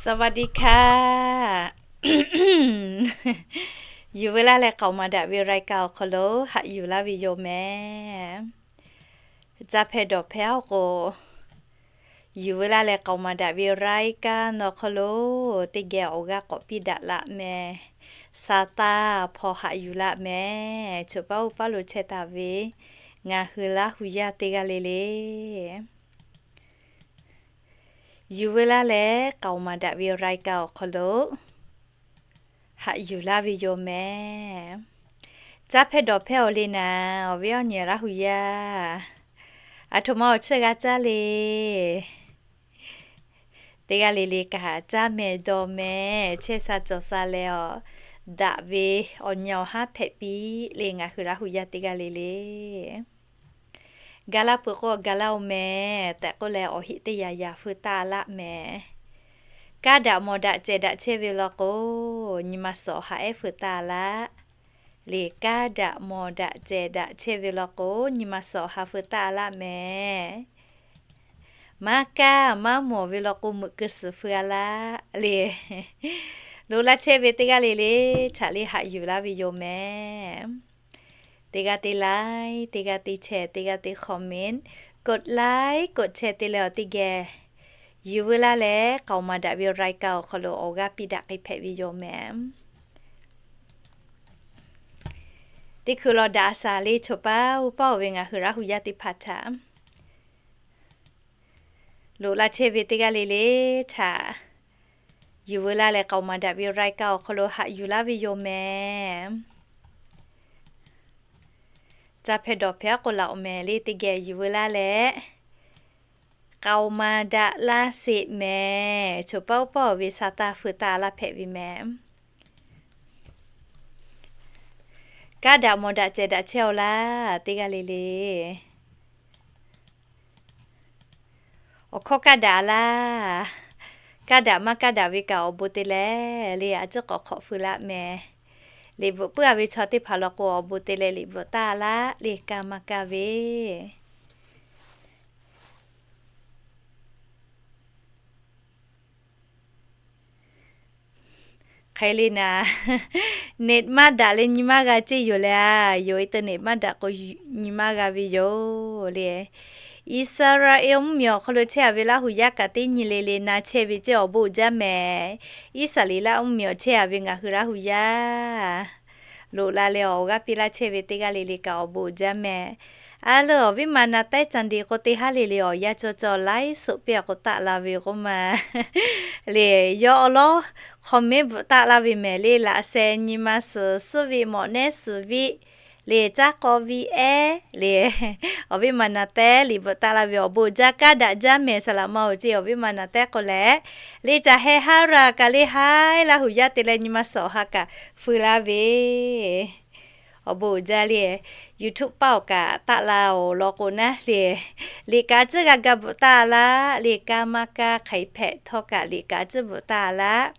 สวัสดีค่ะ Yuˬ veu laˇ leh k'aoˍ maˍ daꞈ ve รายการ awˬ hk'aw lo haꞈ yuˬ laˇ ve yoˬ mehˍ. Caˇ hpehˇ dawˬ hpehˇ awˬ k'o, yuˬ veu laˇ leh k'aoˍ maˍ daꞈ ve รายการ awˬ hk'aw lo teˇ geh awˬ g'aˇ k'awꞈ piˇ daꞈ laꞈ mehˍ. Sa taˇ hpaw haꞈ yuˬ laˇ mehˍ. Choˬ paˉ uˉ paˉ lo chehˇ taˍ ve ngaˬ hui Laˇ hu yaˇ teˇ g'aˇ le le, yuˬ veu laˇ leh k'aoˍ maˍ daꞈ ve รายการ awˬ hk'aw lo haꞈ yuˬ laˇ ve yoˬ mehˍ. Caˇ hpehˇ dawˬ hpehˇ awˬ le naˍ, awˬ viˉ awˬ nyi Laˇ hu yaˇ, aˬ htoꞈ ma awˬ chiˇ g'a caˇ le. Teˇ g'aˇ le le kaꞈ caˇ mehˍ dawˬ mehˍ, chehˇ sha cawˬ sha leh awˬ daꞈ ve awˬ nyi awˬ haˉ hpehꞈ piˇ le ngaˬ hui Laˇ hu yaˇ teˇ g'aˇ le le. Ga laˇ peuˬ k'o ga laˇ oˬ mehˍ tehꞈ k'oˆ leh awˬ heˆ teˇ yanˇ yanˇ feu taˆ laˆ mehˍ. Kaˇ daꞈ mawˬ daꞈ cehˬ daꞈ chehˇ ve law k'o, nyi ma suhˍ awˬ ha ehˉ feu taˆ laˆ le. Kaˇ daꞈ mawˬ daꞈ cehˬ daꞈ chehˇ ve law k'o, nyi ma suhˍ awˬ ha feu taˆ laˆ mehˍ. Maˇ kaˇ maˇ mawˬ ve law k'o, meuꞈ keu suhˍ feu a laˆ le. Loꞈ la chehˇ ve teˇ g'aˇ le le htaꞈ le haꞈ yuˬ laˇ ve yoˬ mehˍ. Teˇ g'aˇ te like, teˇ g'aˇ te share, teˇ g'aˇ te comment, กดไลค์ กดแชร์ te leh awˬ teˇ geh yuˬ veu laˇ leh k'aoˍ maˍ daꞈ ve รายการ awˬ hk'aw lo awˬ g'aˇ piˇ daꞈ k'ai hpehꞈ ve yoˬ mehˍ. Teˇ hkui law daꞈ a shaˍ le choˬ paˉ uˉ paˉ oˬ ve ngaˬ hui Laˇ hu yaˇ teˇ hpaˍ htaꞈ loꞈ la chehˇ ve teˇ g'aˇ le le htaꞈ yuˬ veu laˇ leh k'aoˍ maˍ daꞈ ve รายการ awˬ hk'aw lo haꞈ yuˬ laˇ ve yoˬ mehˍ. Caˇ hpehˇ dawˬ hpehˇ awˬ k'o laꞈ oˬ mehˍ le teˇ geh yuˬ veu laˇ leh k'aoˍ maˍ daꞈ laˇ sheˍ mehˍ. Choˬ paˉ uˉ paˉ oˬ ve sa taˇ feu taˆ laˇ hpehꞈ ve mehˍ. Kaˇ daꞈ mawˬ daꞈ cehˬ daꞈ chehˇ aˬ laˇ teˇ g'aˇ le le. Awˬ hkawˇ kaˇ daꞈ laˇ. Kaˇ daꞈ maˇ kaˇ daꞈ ve kaꞈ awˬ bon te leh le a ciˉ k'awꞈ hk'awꞈ feu laˆ mehˍ. Liꞈ bvuhꞈ puiˉ a ve chaw teˇ hpaˍ law k'o awˬ bon te leh liꞈ bvuhꞈ taˆ laˆ le kaˇ maˇ kaˇ ve Hk'e le naˍ, เน็ต maˇ daꞈ leh nyi maˇ g'a ceˇ yoˬ le a. Yoˬ e te เน็ต maˇ daꞈ k'o nyi maˇ g'a ve yoˬ le. Iˉsaˍreˍlaˆ mvuhˇmiˬ awˬ hk'aw lo chehˇ a ve Laˇ hu yaˇ kaꞈ teˇ nyi le le na chehˇ ve ceˇ awˬ bon jaˇ mehˍ. Iˉsaˍreˍlaˆ mvuhˇmiˬ awˬ chehˇ a ve ngaˬ hui Laˇ hu yaˇ loꞈ la leh awˬ g'aˇ piˇ laˇ chehˇ ve teˇ g'aˇ le le kaꞈ awˬ bon jaˇ mehˍ. A leuˬ awˬ viˉ ma na taiˉ ca nde k'o teˇ haˉ le le awˬ yanˇ cawˬ cawˬ ไลฟ์สด piˇ a k'o taˆ la ve k'oˆ ma le. Yawˇ awˬ lawˉ comment bvuhꞈ taˆ laˇ ve mehˍ le. Laꞈ sheh nyi ma suhˍ suhˉ ve mawꞈ nehˉ suhˍ ve le caˉ k'aw ve ehˉ le. Awˬ viˉ ma na taiˉ liꞈ bvuhꞈ taˆ laˇ ve awˬ bon jaˇ kaˇ daꞈ jaˇ mehˍ. Saˍ laꞈ ma oˬ ceˇ awˬ viˉ ma na taiˉ k'o leh le ca heh haˉ ra kaꞈ le haiˉ Laˇ hu yaˇ te leh nyi ma suhˍ awˬ ha kaꞈ feu laˇ ve awˬ bon uiˍ jaˇ le. YouTube paˆ awˬ kaꞈ taˆ la oˬ law k'o naˉ le. Liꞈ kaꞈ a ciˉ g'a ga bvuhꞈ taˆ laˇ le. Kaˇ maˇ kaˇ hk'aˬ hpehꞈ htawˇ kaꞈ liꞈ kaꞈ a ciˉ bvuhꞈ taˆ laˇ.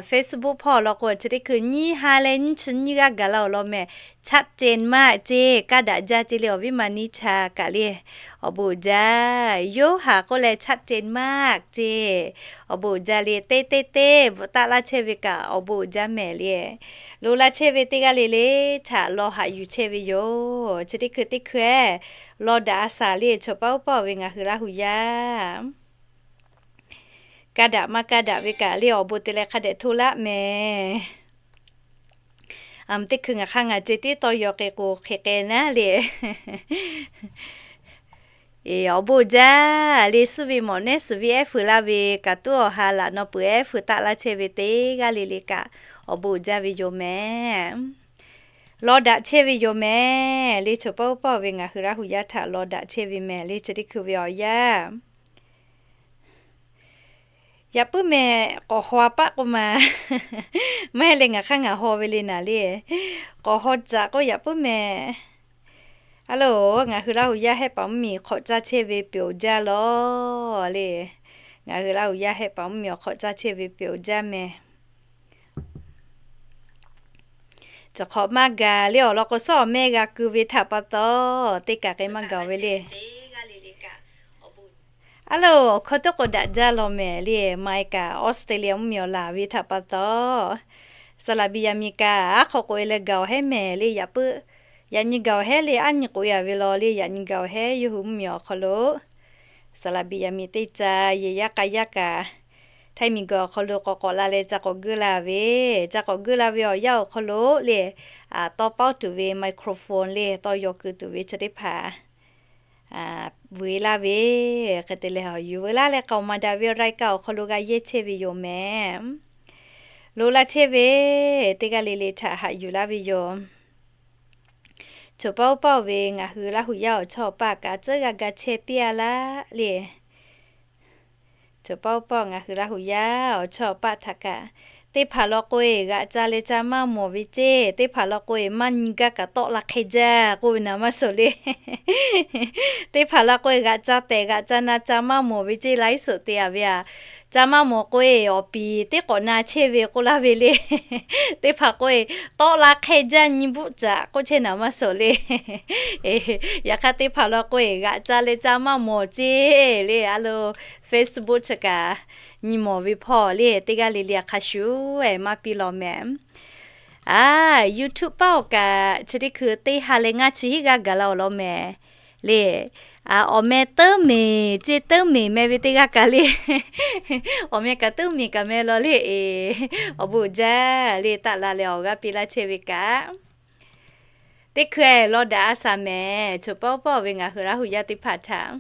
Facebook hpawˇ law k'o chi teˇ hkui nyiˇ ha leh nyiˇ chi nyiˇ g'aˇ gaˬ la oˬ law mehˍ. Chaˆ cen maˆ ceˇ kaˇ daꞈ jaˇ ceˇ le awˬ viˉ ma niˇ cha kaꞈ le awˬ bon uiˍ jaˇ. Yoˇhanˬ k'oˆ leh chaˆ cen maˆ ceˇ awˬ bon uiˍ jaˇ le. Teˇ teˇ teˇ bvuhꞈ taˆ laˇ chehˇ ve kaꞈ awˬ bon uiˍ jaˇ mehˍ le. Loꞈ la chehˇ ve teˇ g'aˇ le le htaꞈ law haꞈ yuˬ chehˇ ve yoˬ. Chi teˇ hkui teˇ hkui ehˉ law daꞈ a shaˍ le choˬ paˉ uˉ paˉ oˬ ve ngaˬ hui Laˇ hu yaˇ kaˇ daꞈ maˇ kaˇ daꞈ ve kaꞈ le awˬ bon te leh hk'a dehꞈ hto laˆ mehˍ. Teˇ hkui ngaˬ hk'aˇ ngaˬ ceh tiˉ tawˇ yaw k'ai k'o hk'e k'ai naˉ le. Awˬ bon uiˍ jaˇ le. Suhˉ ve mawꞈ nehˉ suhˍ ve ehˉ feu laˇ ve kaꞈ tuˉ awˬ ha laꞈ naw peuˬ ehˉ feu taˆ laˇ chehˇ ve teˇ g'aˇ le le kaꞈ awˬ bon uiˍ jaˇ ve yoˬ mehˍ. Law daꞈ chehˇ ve yoˬ mehˍ le. Choˬ paˉ uˉ paˉ oˬ ve ngaˬ hui Laˇ hu yaˇ htaꞈ law daꞈ chehˇ ve mehˍ le. Chi teˇ hkui ve awˬ yanˇ yaꞈ puiˉ mehˍ. K'awꞈ haw a paˆ k'oˆ ma, maˇ heˆ leh ngaˬ hk'aˇ ngaˬ haw ve le naˍ le. K'awꞈ haw caꞈ k'oˆ yaꞈ puiˉ mehˍ. A loˬ, ngaˬ hui Laˇ hu yaˇ hehˆ paˍ mvuhˇmiˬ hk'awꞈ caˇ chehˇ ve peuˬ jaˇ lawˬ le. Ngaˬ hui Laˇ hu yaˇ hehˆ paˍ mvuhˇmiˬ awˬ hk'awꞈ caˇ chehˇ ve peuˬ jaˇ mehˍ. Cawˬ hk'awꞈ maˇ gaˬ le awˬ lawn k'o, suhˉ awˬ mehˇ g'a keu ve htaꞈ pa taw, teˇ kaˬ k'ai maˇ gaˬ ve le. Aˉ loˬ, awˬ hkawˇ teˇ k'o daꞈ jaˇ law mehˍ le. Mai kaꞈ Australia mvuhˇmiˬ awˬ laˬ ve htaꞈ pa taw, Saˍ laˍ biˍ yaꞈ miˍ kaꞈ aˉ hk'aw k'o e leh gaˬ awˬ hehˉ mehˍ le. Yaꞈ puiˉ yaꞈ nyi gaˬ awˬ hehˉ le, aˉ nyi k'oꞈ e a ve law le. Yaꞈ nyi gaˬ awˬ hehˉ yawˇ hui mvuhˇmiˬ awˬ hk'aw lo Saˍ laˍ biˍ yaꞈ miˍ teˇ ca yehˬ yaˇ k'a yaˇ kaꞈ Htaiˇ miˬ guiˬ awˬ hk'aw lo k'awꞈ k'awꞈ la leh ca k'awꞈ geuˆ la ve, ca k'awꞈ geuˆ la ve awˬ yanˇ awˬ hk'aw lo le, tawˇ paoˉ tuˬ ve microphone le, tawˇ yaw keu tuˬ ve chi teˇ hpaˍ vuiˬ e laˇ ve. Hk'e te leh, yuˬ veu laˇ leh k'aoˍ maˍ daꞈ ve รายการ awˬ hk'aw lo g'a yehˇ chehˇ ve yoˬ mehˍ. Lo laˇ chehˇ ve teˇ g'aˇ le le htaꞈ haꞈ yuˬ laˇ ve yoˬ. Choˬ paˇ oˇ paˇ oˬ ve ngaˬ hui Laˇ hu yaˇ awˬ chawˇ awˬ paˆ kaꞈ tcuhˉ g'a ga chehˇ piˇ a laˇ le. Choˬ paˇ oˇ paˇ ngaˬ hui Laˇ hu yaˇ awˬ chawˇ awˬ paˆ htaꞈ kaꞈ, teˇ hpaˍ law k'o e g'aꞈ ca leh ca maˇ mawˬ ve ceˇ. Teˇ hpaˍ law k'o e maˇ nyi gaˇ kaꞈ tawˆ la hk'e jaˇ k'oˆ ve naˍ maˇ suhˍ le. Teˇ hpaˍ law k'o e g'aꞈ ca tehꞈ g'aꞈ ca na ca maˇ mawˬ ve ceˇ. Laiˉ suhˍ te a ve a, ca maˇ mawˬ k'o e awˬ piˍ teˇ k'awꞈ na chehˇ ve k'oˆ laˇ ve le. Teˇ hpaˍ k'o e tawˆ la hk'e jaˇ nyi bvuhˆ caꞈ k'oˆ chehˇ naˍ maˇ suhˍ le. Yaꞈ hk'aˇ teˇ hpaˍ law k'o e g'aꞈ ca leh ca maˇ mawˬ ceˇ le. A lo Facebook chi kaꞈ nyi mawˬ ve hpawˇ le, teˇ g'aˇ le le hk'a shuˍ e maˇ piˇ law mehˍ. A, YouTube paˆ awˬ kaꞈ chi teˇ hkui teˇ ha leh ngaˇ chi hiˉ g'aˇ gaˬ la awˬ lawn mehˍ le. Awˬ meh teuˉ meˍ ceˇ, teuˉ meˍ meh ve teˇ g'aˇ kaꞈ le. Awˬ meh kaꞈ teuˉ meˍ kaꞈ meh law le e. Awˬ bon uiˍ jaˇ le, taˆ la leh awˬ g'aˇ piˇ laˇ chehˇ ve kaꞈ. Teˇ hkui e law daꞈ a shaˍ mehˍ. Choˬ paˇ oˇ paˇ oˬ ve ngaˬ hui Laˇ hu yaˇ teˇ hpaˍ htaꞈ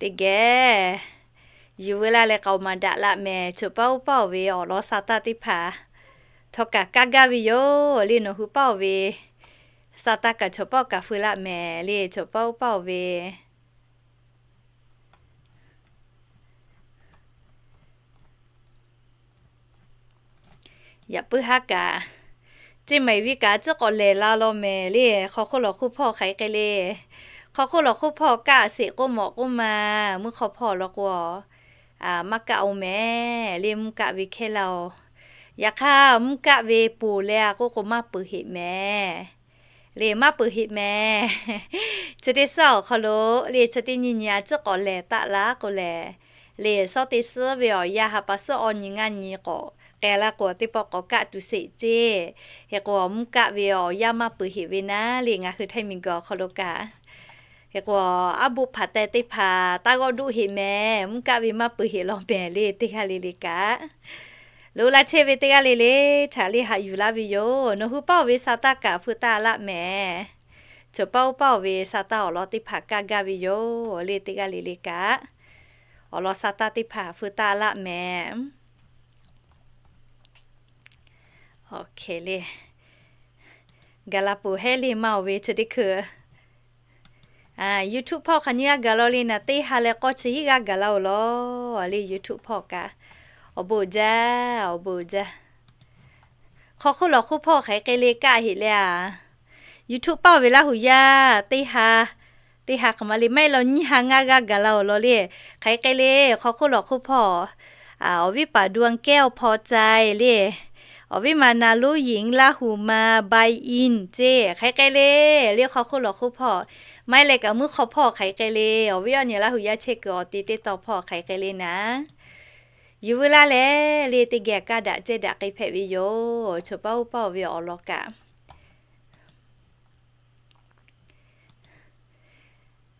teˇ geh yuˬ veu laˇ leh k'aoˍ maˍ daꞈ laˆ mehˍ. Choˬ paˇ oˇ paˇ oˬ ve awˬ lawn sa taˇ teˇ hpaˍ htawˇ kaꞈ kaˇ gaˇ ve yoˬ le. Nawˬ hui paˇ oˬ ve sa taˇ kaꞈ choˬ paˇ oˇ kaꞈ feu laˆ mehˍ le. Choˬ paˇ oˇ paˇ oˬ ve yaꞈ puiˉ haˉ kaꞈ, ceˇ maiˍ viˇ kaꞈ tcuhˉ k'awꞈ lehˬ la law mehˍ le. Hk'aw hk'oˆ lawˬ hk'oˆ hpawˇ hk'aˬ hk'e le, hk'aw hk'oˆ lawˬ hk'oˆ hpawˇ kaˆ sheˍ k'oˆ mawꞈ k'oˆ ma, mvuhˇ hk'aw hpawˇ law k'o, maˇ kaˆ oˬ mehˍ le. Mvuhˇ kaˆ ve hkehˇ laˇ oˬ. Yaꞈ hk'aˇ mvuhˇ kaˆ ve ponˬ leh a k'oˆ k'o maˇ peuˬ heꞈ mehˍ le. Maˇ peuˬ heꞈ mehˍ. Chi teˇ suhˉ awˬ hk'aw lo le, chi teˇ nyi nyi a tcuhˉ k'awꞈ lehˬ taˆ laˇ k'o lehˬ le, suhˉ teˇ suhˉ ve awˬ yanˇ ha pa suhˉ awˇ nyi ngaˇ nyi k'awꞈ k'ai laˇ k'o, teˇ pawˆ k'awꞈ kaˆ tuˬ sheˍ ceˇ. Hk'e k'o, mvuhˇ kaˆ ve awˬ yanˇ maˇ peuˬ heꞈ ve naˉ le, ngaˬ hui Htaiˇ miˬ guiˬ awˬ hk'aw lo kaꞈ. Hk'e k'o, aˉ boˆ hpaˍ teh teˇ hpaˍ taˇ g'awˇ doˆ heꞈ mehˍ. Mvuhˇ kaˆ ve maˇ peuˬ heꞈ law mehˍ le, teˇ g'aˇ le le kaꞈ. Lo laˇ chehˇ ve teˇ g'aˇ le le htaꞈ le haꞈ yuˬ laˇ ve yoˬ. Nawˬ hui paˇ oˬ ve sa taˇ kaꞈ feu taˇ laˆ mehˍ. Choˬ paˇ oˇ paˇ oˬ ve sa taˇ awˬ lawn teˇ hpaˍ kaˇ gaˇ ve yoˬ le, teˇ g'aˇ le le kaꞈ. Awˬ lawn sa taˇ teˇ hpaˍ feu taˇ laˆ mehˍ. Awˬ hk'e le, gaˬ la peuˬ hehˉ le maˇ oˬ ve chi teˇ hkui. YouTube hpawˇ hk'aˬ nyi g'aˇ gaˬ law le naˍ, teˇ ha leh k'awˇ chi hiˉ g'aˇ gaˬ la oˬ law le. YouTube hpawˇ kaꞈ awˬ bon uiˍ jaˇ, awˬ bon uiˍ jaˇ. Hk'aw hk'oˆ lawˬ hk'oˆ hpawˇ hk'aˬ hk'e le kaˆ heꞈ le a. YouTube paˇ oˬ ve Laˇ hu yaˇ teˇ ha, teˇ ha hk'aˬ ma le maˇ heˆ law nyiˇ ha ngaˇ g'aˇ gaˬ la oˬ law le. Hk'aˬ hk'e le hk'aw hk'oˆ lawˬ hk'oˆ hpawˇ, awˬ viˉ paˍ ดวงแก้ว พอใจ le, awˬ viˉ ma นารุหญิง Laˇ hu ma ใบอินทร์ ceˇ. Hk'aˬ hk'e le, le hk'aw hk'oˆ lawˬ hk'oˆ hpawˇ, maˇ heˆ leh kaꞈ mvuhˇ hk'aw hpawˇ hk'aˬ hk'e le, awˬ viˉ awˬ nyi Laˇ hu yaˇ chehˇ kuiˬ awˬ te teˇ taw hpawˇ hk'aˬ hk'e le naˍ, yuˬ veu laˇ leh le teˇ geh kaˇ daꞈ cehˇ daꞈ k'ai hpehꞈ ve yoˬ. Choˬ paˇ oˇ paˇ oˬ ve awˬ lawn kaꞈ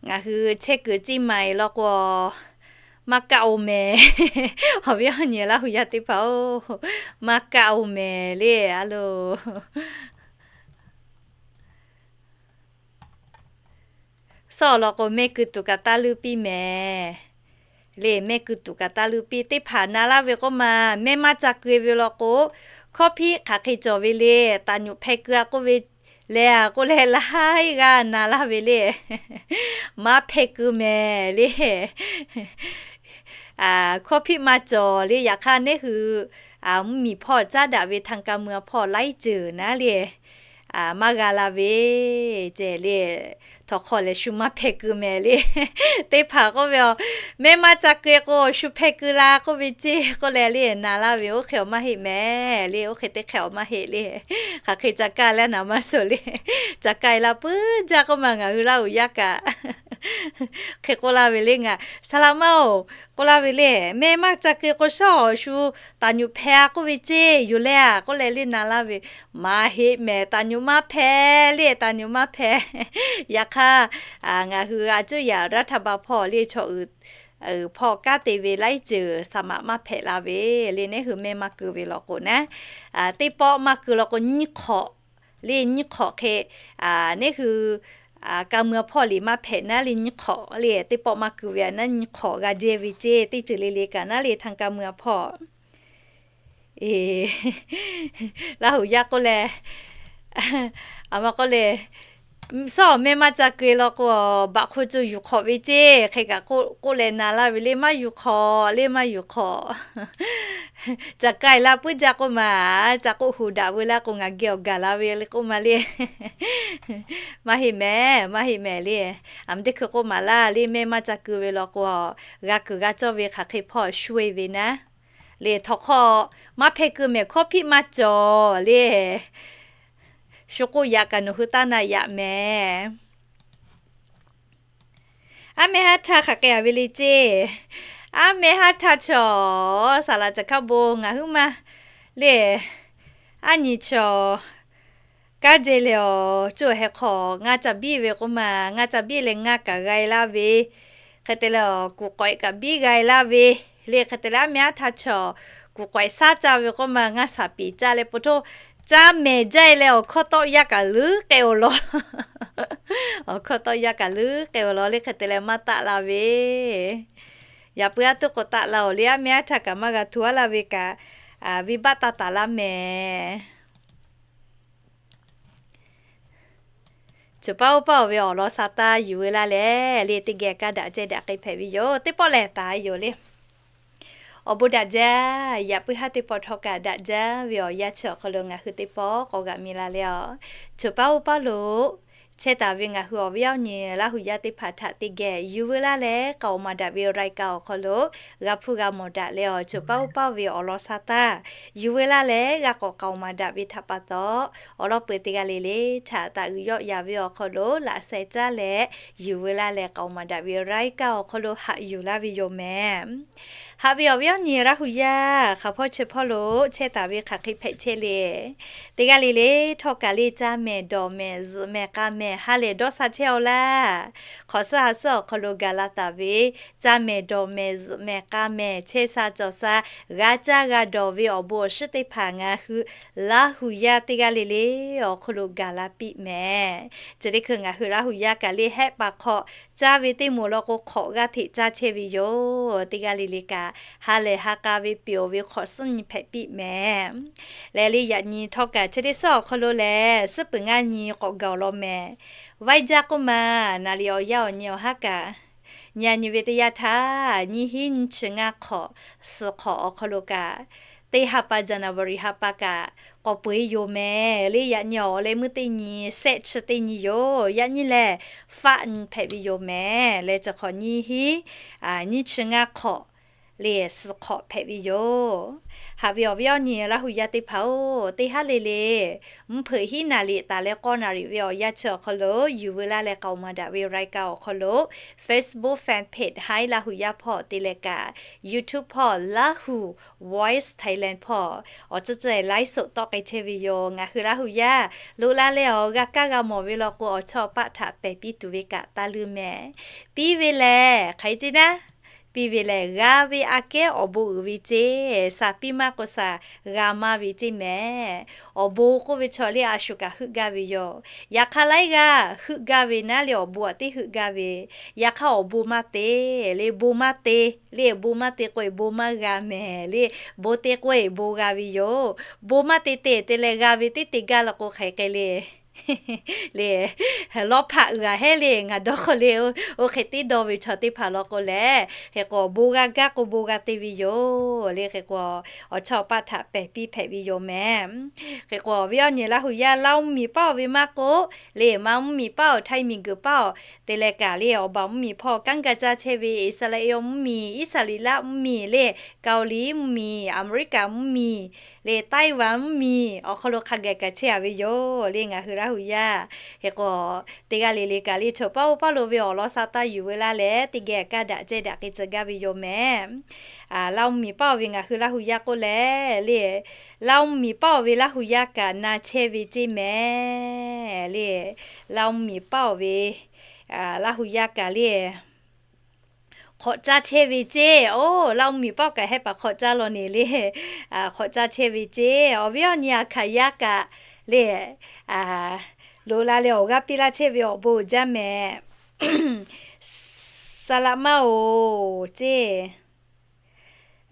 ngaˬ hui chehˇ kuiˬ ceˇ maiˍ law k'o, maˇ kaˆ oˬ mehˍ. Awˬ viˉ awˬ nyi Laˇ hu yaˇ teˇ hpaˍ oˬ, maˇ kaˆ oˬ mehˍ le. A lo, suhˉ awˬ lawn k'o mehˆ keu tuˬ kaꞈ taˇ leuˇ piˇ mehˍ le. Mehˆ keu tuˬ kaꞈ taˇ leuˇ piˇ. Teˇ hpaˍ na laˇ ve k'oˆ ma, mehˆ maˇ ca keu ve law k'o, hkawˇ hpiˆ hk'aˬ hk'e cawˬ ve le, taˍ nyuꞈ hpeh keu a k'oˆ ve le, a k'oˆ leh laiˉ g'aˇ na laˇ ve le. Maˇ hpeh keu mehˍ le. Hkawˇ hpiˆ maˇ cawˬ le. Yaꞈ hk'aˇ neˉ hui mvuhˇ miˬ hpawˇ caˉ daꞈ ve ทางการเมือง hpawˇ laiˉ ceuˬ naˉ le, maˇ g'a la ve ceˇ le. Tawˬ hk'aw lehˬ shu maˇ hpehˇ keu mehˍ le. Teˇ hpaˍ k'oˆ ve, a, mehˇ maˇ ca keu k'o shu hpehˇ keu la k'oˆ ve ceˇ k'oˆ leh le, na laˇ ve oˇ hk'e awˬ maˇ heˆ mehˍ le, oˇ hk'e teˇ hk'e awˬ maˇ heˆ le. Hk'aˬ hk'e ca kaˇ leh naˍ maˇ suh le. Ca kaˇ e la puiˉ jaˇ k'oˆ ma ngaˬ hui Laˇ huˍ yaˇ kaꞈ hk'e k'oˆ laˇ ve le, ngaˬ saˍ laꞈ maˇ-oˬ k'oˆ laˇ ve le, mehˇ maˇ ca keu k'o shaˉ awˬ shu taˍ nyuꞈ hpehˇ a k'oˆ ve ceˇ yoˬ le a k'oˆ leh le na laˇ ve, maˇ heˆ mehˍ, taˍ nyuꞈ maˇ hpehˇ le, taˍ nyuꞈ maˇ hpehˇ. Yaꞈ hk'aˇ, ngaˬ hui a cuˇ yaꞈ รัฐบาล hpawˇ le chaw uiˍ hpawˇ kanˉ te ve laiˉ ceuˬ saˍ maꞈ maˇ hpehꞈ la ve le, neˉ hui mehˇ maˇ keu ve law k'o naˉ, teˇ pawˆ maˇ keu law k'o nyiˇ hk'awꞈ le, nyiˇ hk'awꞈ hk'e, neˉ hui ka muiˬ hpawˇ liꞈ maˇ hpehꞈ naˉ le, nyiˇ hk'awꞈ le, teˇ pawˆ maˇ keu ve a naˉ nyiˇ hk'awꞈ g'a jehˇ ve ceˇ, teˇ ceuˬ le le kaꞈ naˉ le ทางการเมือง hpawˇ Laˇ huˍ yaˇ k'oˆ leh, a ma k'oˆ le, shaˉ awˬ mehˇ maˇ ca keu law k'o, baꞈ hk'oˆ co yuˬ hk'awꞈ ve ceˇ hk'e kaꞈ k'oˆ leh na laˇ ve le, maˇ yuˬ hk'awꞈ le, maˇ yuˬ hk'awꞈ. Ca kaˇ e la puiˉ jaˇ k'oˆ ma, ca k'oˆ hu daꞈ veu laˇ k'o ngaˬ geh awˬ gaˬ la ve le k'oˆ ma le. Maˇ heˆ mehˍ, maˇ heˆ mehˍ le. A ma teˇ hkui k'oˆ maˍ laˇ le, mehˇ maˇ ca keu ve law k'o, g'a kuiˬ g'a cawˇ ve hk'aˬ hk'e hpawˇ shu e ve naˉ le, tawˬ hk'aw maˇ hpehˇ keu mehˍ hkawˇ hpiˆ maˇ cawˬ le. Shu k'oˆ yaꞈ kaꞈ nawˬ hui taˇ na yaꞈ mehˍ. Aˉ mehˇ haˉ htaˇ hk'aˬ hk'e a ve le ceˇ. Aˉ mehˇ haˉ htaˇ chaw saˍ laꞈ caˬ hkaˇ bon ngaˬ huiˉ maˇ le, aˉ nyi chaw kaˉ jehˇ leh awˬ, cuˇ heh hk'aw ngaˇ ca biˇ ve k'oˆ ma, ngaˇ ca biˇ leh ngaˇ kaꞈ g'a e laˇ ve, hk'e te leh awˬ kuˬ k'awehꞈ kaꞈ biˇ g'a e laˇ ve le. Hk'e te leh aˉ mehˇ haˉ htaˇ chaw kuˬ k'awehꞈ shaˉ caˇ ve k'oˆ ma, ngaˇ shaˍ piˍ caˇ leh po htoˇ caˇ mehˍ jaˇ e leh awˬ hkawˇ tawˆ yaˇ kaꞈ leuˉ k'ai awˬ lawn, awˬ hkawˇ tawˆ yaˇ kaꞈ leuˉ k'ai awˬ lawn le. Hk'e te leh maˇ taˆ la ve, yaꞈ puiˉ aˉ tuˉ k'o taˆ la awˬ le, aˉ mehˇ haˉ htaˇ kaꞈ maˇ g'a htu aˉ la ve kaꞈ, venˇ baˆ taˇ taˍ laˇ mehˍ. Cawˬ paˇ oˇ paˇ awˬ ve awˬ lawn sha taˇ yuˬ veu laˇ leh le, teˇ geh kaˇ daꞈ ceh daꞈ k'ai hpehꞈ ve yoˬ. Teˇ pawˆ lehˬ taˍ yoˬ le. Awˬ bon daꞈ jaˇ. Yaꞈ puiˉ haˉ teˇ pawˆ htawˇ kaꞈ daꞈ jaˇ ve awˬ yanˇ chi awˬ hk'aw lo ngaˬ hui teˇ pawˆ k'awꞈ g'aꞈ mi la leh a, cawˬ paˇ oˇ paˇ lo chehˇ taˍ ve ngaˬ hui awˬ viˉ awˬ nyi Laˇ huˍ yaˇ teˇ hpaˍ htaꞈ teˇ geh yuˬ veu laˇ leh k'aoˍ maˍ daꞈ ve รายการ awˬ hk'aw lo g'a hpuˇ g'a mawˬ daꞈ leh awˬ, cawˬ paˇ oˇ paˇ ve awˬ lawn sha taˇ yuˬ veu laˇ leh g'a k'awꞈ k'aoˍ maˍ daꞈ ve htaꞈ pa taw, awˬ lawn peuˬ teˇ g'aˇ le le htaꞈ taꞈ uiˍ yawˆ yaˍ ve awˬ hk'aw lo laꞈ sheh caˇ leh yuˬ veu laˇ leh k'aoˍ maˍ daꞈ ve รายการ awˬ hk'aw lo haꞈ yuˬ laˇ ve yoˬ mehˍ. Haꞈ ve awˬ viˉ awˬ nyi Laˇ huˍ yaˇ hk'aˬ hpawˇ chi hpawˇ lo chehˇ taˍ ve hk'aˬ hk'e hpehꞈ chehˇ le. Teˇ g'aˇ le le htawˇ kaꞈ le caˇ mehˍ dawˬ mehˍ zuhꞈ mehˍ k'a mehˍ ha lehˬ dawˇ sha chehˇ aw laˇ. Hk'awꞈ suhˉ ha suhˉ awˬ hk'aw lo gaˬ la taˍ ve caˇ mehˍ dawˬ mehˍ zuhꞈ mehˍ k'a mehˍ chehˇ sha cawˬ sha g'a caˇ g'a dawˬ ve awˬ bon awˬ shiˉ teˇ hpaˍ ngaˬ hui Laˇ huˍ yaˇ teˇ g'aˇ le le awˬ hk'aw lo gaˬ la piˇ mehˍ. Chi teˇ hkui ngaˬ hui Laˇ huˍ yaˇ kaꞈ le hehˆ paˍ hk'awꞈ caˇ ve teˇ moˍ law k'o hk'awꞈ g'aˇ hteꞈ caˇ chehˇ ve yoˬ. Teˇ g'aˇ le le kaꞈ ha lehˬ ha k'a ve peuˬ awˬ ve hk'awꞈ suhˉ nyi hpehꞈ piˇ mehˍ. Lehˬ le yaꞈ nyi htawˇ kaꞈ chi teˇ suhˉ awˬ hk'aw lo lehˬ suhˉ peuˬ ngaˇ nyi k'awꞈ gaˬ awˬ lawn mehˍ. Vaiˇ jaˇ k'oˆ ma, naˍ riˍ awˬ yanˇ awˬ nyi awˬ haˉ kaꞈ nyi a nyi ve teˇ yanˇ htaˇ nyiˇ hinˉ nyiˇ chi ngaˇ hk'awꞈ suhˍ hk'awꞈ awˬ hk'aw lo kaꞈ, teˇ ha pa January ha pa kaꞈ k'awꞈ peu eˬ yoˬ mehˍ. Le yaꞈ nyi awˬ leh meuˇ teˇ nyi sehˆ chi teˇ nyi yoˬ. Yaꞈ nyi lehˬ faˆ nyi hpehꞈ ve yoˬ mehˍ. Leh chi hk'awꞈ nyiˇ hinˉ nyiˇ chi ngaˇ hk'awꞈ le suhˍ hk'awꞈ hpehꞈ ve yoˬ. Haꞈ ve awˬ viˉ awˬ nyi Laˇ huˍ yaˇ teˇ hpaˍ-oˬ, teˇ haˉ le le mvuhˇ hpeuꞈ hiˉ naˍ riˍ taˍ leh k'awˇ naˍ riˍ ve awˬ yanˇ chi awˬ hk'aw lo yuˬ veu laˇ leh k'aoˍ maˍ daꞈ ve รายการ awˬ hk'aw lo Facebook fan page Hi Laˇ huˍ yaˇ hpawˇ te leh kaꞈ YouTube hpawˇ Laˇ huˍ Voice Thailand hpawˇ awˬ tcuhˇ tcuhˇ laiˉ soꞈ tawˆ k'ai chehˇ ve yoˬ. Ngaˬ hui Laˇ huˍ yaˇ loꞈ la leh awˬ g'a kaˇ g'a mawˬ ve law k'o awˬ chawˇ paˆ htaꞈ pehˬ piˇ tuˬ ve kaꞈ taˇ leuˇ mehˍ. Piˇ ve lehˬ hk'aˬ hk'e ceˇ naˉ, piˇ ve lehˬ g'a ve aꞈ kehˉ awˬ bon uiˍ ve ceˇ, shaˍ piˇ maˇ k'o shaˍ g'a maˇ ve ceˇ mehˍ. Awˬ bon k'oˆ ve chaw le a shu kaꞈ heuˆ gaˇ ve yoˬ. Yaꞈ hk'aˇ laiˉ g'aˇ heuˆ gaˇ ve naˉ le awˬ bon aꞈ teˇ heuˆ gaˇ ve. Yaꞈ hk'aˇ awˬ bon maˇ te le, bon maˇ te le, bon maˇ te k'o e bon maˇ g'a mehˍ le, bon te k'o e bon g'a ve yoˬ. Bon maˇ te te te leh g'a ve teˇ te gaˇ law k'o hk'aˬ hk'e le le, lawˇ hpaꞈ uiˍ a hehˉ le. Ngaˬ dawˇ hk'aw le, oˇ hk'e teˇ dawˇ ve chaw teˇ hpaˍ law k'o lehˬ, hk'e k'o bon g'a gaˇ k'o bon g'a te ve yoˬ le. Hk'e k'o, awˬ chawˇ awˬ paˆ htaꞈ pehˬ piˇ hpehꞈ ve yoˬ mehˍ. Hk'e k'o, awˬ viˉ awˬ nyi Laˇ huˍ yaˇ Laˇ mvuhˇ miˬ paˆ-oˬ ve maˇ k'oˆ le, maˇ mvuhˇ miˬ paˆ-oˬ, Htaiˇ miˬguiˬ paˆ-oˬ, te leh kaꞈ le, awˬ baˬ mvuhˇ miˬ hpawˇ kanˉ ga caˇ chehˇ ve Iˉsaˍreˍlaˆ mvuhˇ miˬ, Iˉsaˍreˍlaˆ mvuhˇ miˬ le, Kaoˍliˍ mvuhˇ miˬ, Aˍmeˍriˆkaˍ mvuhˇ miˬ le, Taiˇwanˍ mvuhˇ miˬ awˬ hk'aw lo hk'a gaˬ kaꞈ chehˇ a ve yoˬ le, ngaˬ hui Laˇ huˍ yaˇ. Hk'e k'o, teˇ g'aˇ le le kaꞈ le, chaw paˆ-oˬ paˆ lo ve awˬ lawn sa taˇ yuˬ ve laˇ leh, teˇ geh kaˇ daꞈ cehˇ daꞈ k'ai tcuh gaˇ ve yoˬ mehˍ. Laˇ mvuhˇ miˬ paˆ-oˬ ve ngaˬ hui Laˇ huˍ yaˇ k'oˆ leh le, Laˇ mvuhˇ miˬ paˆ-oˬ ve Laˇ huˍ yaˇ kaꞈ na chehˇ ve ceˇ mehˍ le. Laˇ mvuhˇ miˬ paˆ-oˬ ve Laˇ huˍ yaˇ kaꞈ le, hk'awꞈ caˇ chehˇ ve ceˇ. Oˇ, Laˇ mvuhˇ miˬ paˆ kaꞈ hehˆ paˍ hk'awꞈ caˇ law ne le, hk'awꞈ caˇ chehˇ ve ceˇ. Awˬ viˉ awˬ nyi Aˍhkaˍ yaˇ kaꞈ le, loꞈ la leh awˬ g'aˇ piˇ laˇ chehˇ ve awˬ bon uiˍ jaˇ mehˍ. Saˍ laꞈ maˇ-oˬ ceˇ.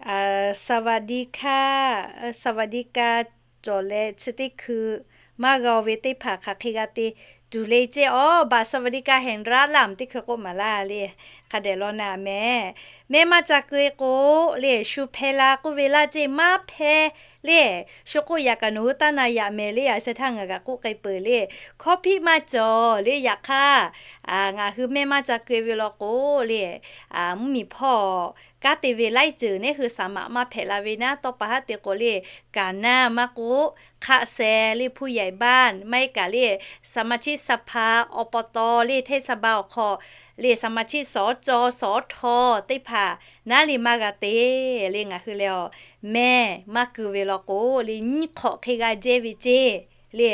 สวัสดีค่ะ สวัสดีค่ะ cawˬ leh chi teˇ hkui maˇ g'a-o ve teˇ hpaˍ hk'aˬ hk'e g'a te tuˬ le ceˇ. Awˬ baˬ สวัสดีค่ะ แห่งรัฐ laˇ mvuhˇ teˇ hkui k'oˆ maˍ laˇ le. Hk'a dehꞈ law na mehˍ. Mehˇ maˇ ca keu-e k'o le, shu hpeh la k'oˆ ve laˇ ceˇ, maˇ hpeh le. Shu k'oˆ yaꞈ kaꞈ nawˬ hui taˇ na yaꞈ mehˍ le, a sheh htaˇ ngaˬ kaꞈ k'oˆ k'ai peuˬ le. Hkawˇ hpiˆ maˇ cawˬ le. Yaꞈ hk'aˇ, ngaˬ hui mehˇ maˇ ca keu ve law k'o le, mvuhˇ miˬ hpawˇ kanˉ te ve laiˉ ceuˬ neˉ hui saˍ maꞈ maˇ hpehꞈ la ve naˉ, tawˇ pa haˉ te k'o le, การนำ maˇ k'oˆ เกษตร le ผู้ใหญ่บ้าน maˇ heˆ kaꞈ le, สมาชิกสภา อบต le เทศบาล awˬ hk'aw le, สมาชิกสจ สท teˇ hpaˍ naˉ le maˇ g'a te le. Ngaˬ hui lehˬ, mehˇ maˇ keu ve law k'o le, nyiˇ hk'awꞈ hk'e g'a jehˇ ve ceˇ le.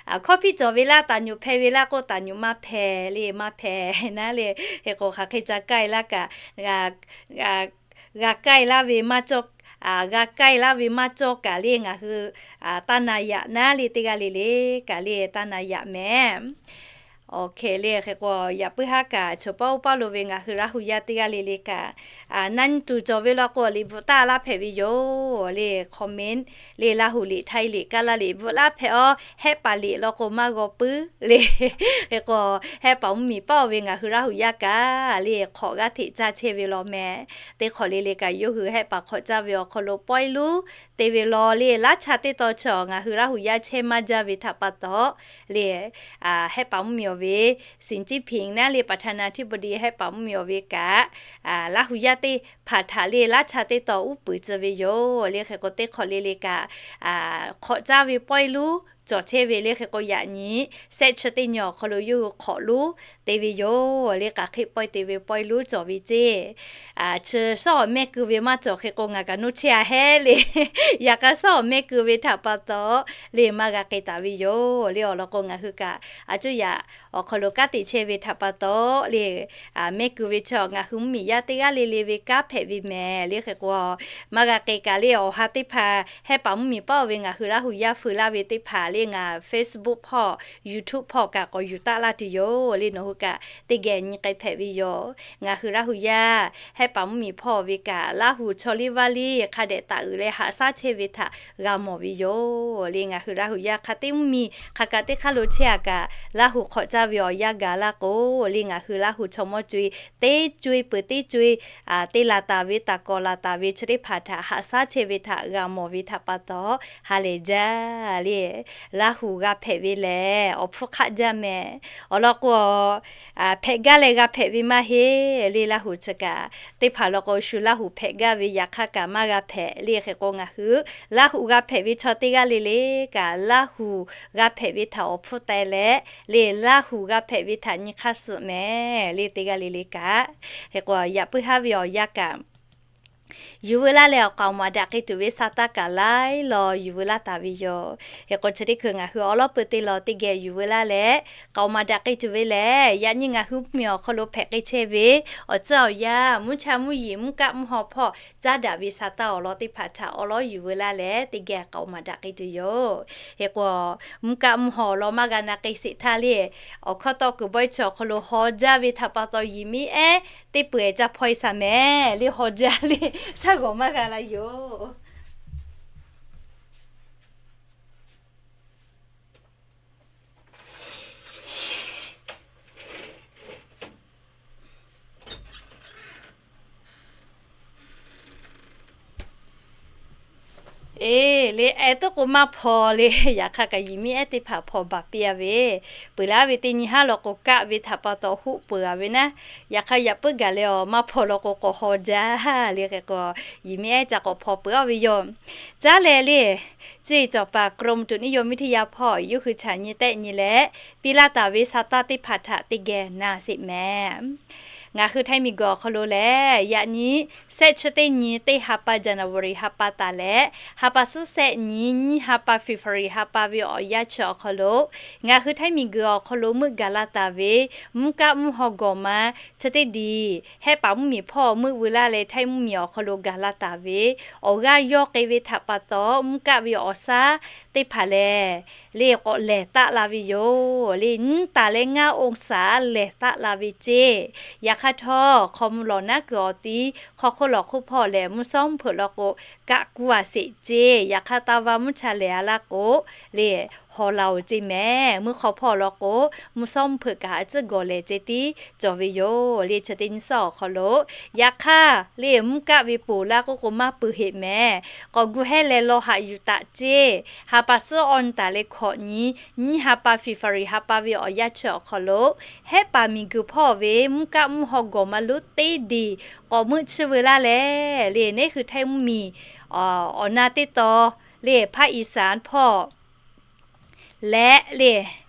Hkawˇ hpiˆ cawˬ ve laˇ, taˍ nyuꞈ hpeh ve laˇ k'oˆ, taˍ nyuꞈ maˇ hpeh le, maˇ hpeh naˉ le. Hk'e k'o, hk'aˬ hk'e ca kaiˇ laˇ kaꞈ, g'a kaiˇ laˇ ve maˇ cawˇ, g'a kaiˇ laˇ ve maˇ cawˇ kaꞈ le, ngaˬ hui taˇ na yaꞈ naˉ le, teˇ g'aˇ le le kaꞈ le taˇ na yaꞈ mehˍ. Awˬ hk'e le, hk'e k'o, yaꞈ puiˉ haˉ kaꞈ chaw paˆ-oˬ paˆ lo ve ngaˬ hui Laˇ huˍ yaˇ teˇ g'aˇ le le kaꞈ, na nyi tuˬ cawˬ ve law k'o, liꞈ bvuhꞈ taˇ laˇ hpehꞈ ve yoˬ le. Comment le, Laˇ huˍ liꞈ, Htaiˇ liꞈ, Kaˇlaˇ liꞈ bvuhꞈ laˇ hpehꞈ-aˬ. Hehˆ paˍ liꞈ law k'o maˇ g'aw puiˉ le. Hk'e k'o, hehˆ paˍ mvuhˇ miˬ paˆ-oˬ ve ngaˬ hui Laˇ huˍ yaˇ kaꞈ le, hk'awꞈ g'aˇ hteꞈ caˇ chehˇ ve law mehˍ. Teˇ hk'awꞈ le le kaꞈ yawˇ hui hehˆ paˍ hk'awꞈ caˇ ve awˬ hk'aw lo pawehˇ luˉ te ve law le, laˇ cha teˇ taw chaw ngaˬ hui Laˇ huˍ yaˇ chehˇ maˇ jaˇ ve htaꞈ pa taw le, hehˆ paˍ mvuhˇ miˬ awˬ ve 习近平 naˉ le ประธานาธิบดี hehˆ paˍ mvuhˇ miˬ awˬ ve kaꞈ, Laˇ huˍ yaˇ teˇ hpaˍ htaꞈ le laˇ cha teˇ taw uˉ peunˍ tcuh ve yoˬ le. Hk'e k'o, teˇ hk'awꞈ le le kaꞈ hk'awꞈ caˇ ve pawehˇ luˉ cawˬ chehˇ ve le. Hk'e k'o, yaꞈ nyi shehˆ chi teˇ nyi awˬ hk'aw lo yawˇ hui hk'awꞈ luˉ te ve yoˬ le. K'aˬ hk'e pawehˇ te ve pawehˇ luˉ cawˬ ve ceˇ. Chi shawˉ awˬ mehˇ keu ve maˇ cawˬ. Hk'e k'o, ngaˬ kaꞈ nuˇ chehˇ a hehˉ le. Yaꞈ hk'aˇ, shawˉ awˬ mehˇ keu ve htaꞈ pa taw le, maˇ g'a k'ai taˍ ve yoˬ le. Awˬ lawn k'o, ngaˬ hui kaꞈ a cuˇ yaꞈ awˬ hk'aw lo kanˉ te chehˇ ve htaꞈ pa taw le, mehˇ keu ve chaw ngaˬ hui mvuhˇ miˬ yaˇ teˇ g'aˇ le le ve kanˉ hpehꞈ ve mehˍ le. Hk'e k'o, maˇ g'a k'ai kaꞈ le, awˬ ha teˇ hpaˍ hehˆ paˍ mvuhˇ miˬ paˆ-oˬ ve ngaˬ hui Laˇ huˍ yaˇ feu laˇ ve teˇ hpaˍ le, ngaˬ Facebook hpawˇ, YouTube hpawˇ kaꞈ k'awꞈ yuˬ taˆ laˇ tuˬ yoˬ le. Nawˬ hui kaꞈ teˇ geh nyi k'ai hpehꞈ ve yoˬ. Ngaˬ hui Laˇ huˍ yaˇ hehˆ paˍ mvuhˇ miˬ hpawˇ ve kaꞈ, Laˇ huˍ chaw liˇ vaˇ liˇ hk'a dehꞈ taˍ uiˍ leh haꞈ shaˉ chehˇ ve htaꞈ g'a mawˬ ve yoˬ le. Ngaˬ hui Laˇ huˍ yaˇ hk'a teˇ mvuhˇ miˬ hk'aˬ kaꞈ teˇ hk'aˇ lo chehˇ a kaꞈ, Laˇ huˍ hk'awꞈ caˇ ve awˬ yanˇ gaˬ laˇ k'o le, ngaˬ hui Laˇ huˍ chaw mawˇ co-e teˇ co-e peuˬ teˇ co-e te laˬ taˍ ve, taˍ kawꞈ laˬ taˍ ve chi teˇ hpaˍ htaꞈ haꞈ shaˉ chehˇ ve htaꞈ g'a mawˬ ve htaꞈ pa taw, ha lehˬ jaˇ le. Laˇ huˍ g'a hpehꞈ ve lehˬ, awˬ hpfuhˇ hk'aˆ jaˇ mehˍ. Awˬ lawn k'o, hpehꞈ gaˇ leh g'a hpehꞈ ve maˇ heˆ le. Laˇ huˍ chi kaꞈ teˇ hpaˍ law k'o, shu Laˇ huˍ hpehꞈ gaˇ ve yaꞈ hk'aˇ kaꞈ maˇ g'a hpehꞈ le. Hk'e k'o, ngaˬ hui Laˇ huˍ g'a hpehꞈ ve chaw teˇ g'aˇ le le kaꞈ, Laˇ huˍ g'a hpehꞈ ve htaꞈ awˬ hpfuhˇ teh leh le, Laˇ huˍ g'a hpehꞈ ve htaꞈ nyi hk'aˇ suh mehˍ le, teˇ g'aˇ le le kaꞈ. Hk'e k'o, yaꞈ puiˉ haˉ ve awˬ yanˇ kaꞈ yuˬ veu laˇ leh, awˬ k'aoˍ maˍ daꞈ k'ai tuˬ ve sa taˇ kaꞈ laiˉ law yuˬ veu laˇ taˍ ve yoˬ. Hk'e k'o, chi teˇ hkui ngaˬ hui awˉ lawˉ peu te law teˇ geh yuˬ veu laˇ leh, k'aoˍ maˍ daꞈ k'ai tuˬ ve lehˬ, yaꞈ nyi ngaˬ hui mvuhˇ miˬ awˬ hk'aw lo hpehꞈ k'ai chehˇ ve awˬ tcuhˇ awˬ yanˇ, mvuhˇ cha mvuhˇ yeˬ, mvuhˇ kaˆ mvuhˇ haw hpawˇ caˉ daꞈ ve sa taˇ awˬ lawn teˇ hpaˍ htaꞈ awˉ lawˉ yuˬ veu laˇ leh, teˇ geh k'aoˍ maˍ daꞈ k'ai tuˬ yoˬ. Hk'e k'o, mvuhˇ kaˆ mvuhˇ haw awˬ lawn maˇ g'a na k'ai sheˍ htaˇ le, awˬ hkawˇ tawˆ kuiˬ bawehˇ chi awˬ hk'aw lo haw jaˇ ve htaꞈ pa taw, yiˬ miˇ ehˉ teˇ peuˬ-eˬ ca hpaw-e shaˍ mehˍ le, haw jaˇ le, shaˉ g'awˬ maˇ g'a la yoˬ. Eˬ le, ehˉ teˇ k'o maˇ hpaw le. Yaꞈ hk'aˇ kaꞈ yehˬ miˇ ehˉ teˇ hpaˍ hpaw baˬ piˇ a ve, peuˬ laˇ ve teˇ nyi haˉ law k'o kaˆ ve htaꞈ pa taw hoˆ peuˬ a ve naˉ. Yaꞈ hk'aˇ yaꞈ puiˉ gaˬ leh awˬ maˇ hpaw law k'o k'awꞈ haw jaˇ le. Hk'e k'o yehˬ miˇ ehˉ ca k'awꞈ hpaw peuˬ a ve yoˬ. Caˉ leh le, cuˇ yiˍ cawˬ paˍ กรมอุตุนิยมวิทยา hpawˇ yawˇ hui chaꞈ nyi tehˆ nyi leh, piˇ laˇ taˍ ve sa taˇ teˇ hpaˍ htaꞈ teˇ geh na sheˍ mehˍ. Ngaˬ hui Htaiˇ miˬguiˬ awˬ hk'aw lo lehˬ, yaꞈ nyi shehˆ chi teˇ nyi teˇ ha pa January ha pa taˍ leh, ha pa suhˉ shehˆ nyi nyiˇ ha pa February ha pa ve awˬ yanˇ chi awˬ hk'aw lo, ngaˬ hui Htaiˇ miˬguiˬ awˬ hk'aw lo meuˆ gaˬ la taˍ ve mvuhˇ kaˆ mvuhˇ haw gawˬ ma chi teˇ diˬ Hehˆ paˍ mvuhˇmiˬ hpawˇ meuˆ veu laˇ leh Htaiˇ mvuhˇmiˬ awˬ hk'aw lo gaˬ la taˍ ve awˬ g'aˇ yawˇ k'ai ve htaꞈ pa taw, mvuhˇ kaˆ ve awˬ shaˉ teˇ hpaˍ lehˬ, le k'awꞈ lehˬ taˆ la ve yoˬ. Le nyiˇ taˍ leh ngaˇ องศา lehˬ taˆ la ve ceˇ. Yaꞈ hk'aˇ htawˇ, hk'aw mvuh lawˬ naˉ kuiˬ awˬ tiˉ hk'aw hk'oˆ lawˬ hk'oˆ hpawˇ lehˬ, mvuhˇ shawˉ mvuhˇ hpeuꞈ law k'o, kaˆ kuˇ a sheˍ ceˇ. Yaꞈ hk'aˇ taˇ vaˇ mvuhˇ cha lehˬ a laˇ k'o, le haw la oˬ ceˇ mehˍ. Mvuhˇ hk'aw hpawˇ law k'o, mvuhˇ shawˉ mvuhˇ hpeuꞈ kaꞈ a tcuhˉ gawˬ lehˬ ceh tiˉ cawˬ ve yoˬ. Le chi teˇ nyi suhˉ awˬ hk'aw lo, yaꞈ hk'aˇ le mvuhˇ kaˆ ve ponˬ laˇ k'oˆ k'o maˇ peuˬ heˆ mehˍ. K'awꞈ gu hehˉ leh law haꞈ yuˬ taꞈ ceˇ. Ha pa suhˉ awˇ nyi taˍ leh hkawꞈ nyi, nyiˇ ha pa February ha pa ve awˬ yanˇ chi awˬ hk'aw lo, Hehˆ paˍ miˬguiˬ hpawˇ ve mvuhˇ kaˆ mvuhˇ haw gawˬ ma lonˉ teˇ diˬ k'awꞈ meuˆ chiˇ veu laˇ leh, le neˉ hui Htaiˇ mvuhˇmiˬ awˬ na teˇ taw, le ภาคอีสาน hpawˇ leh le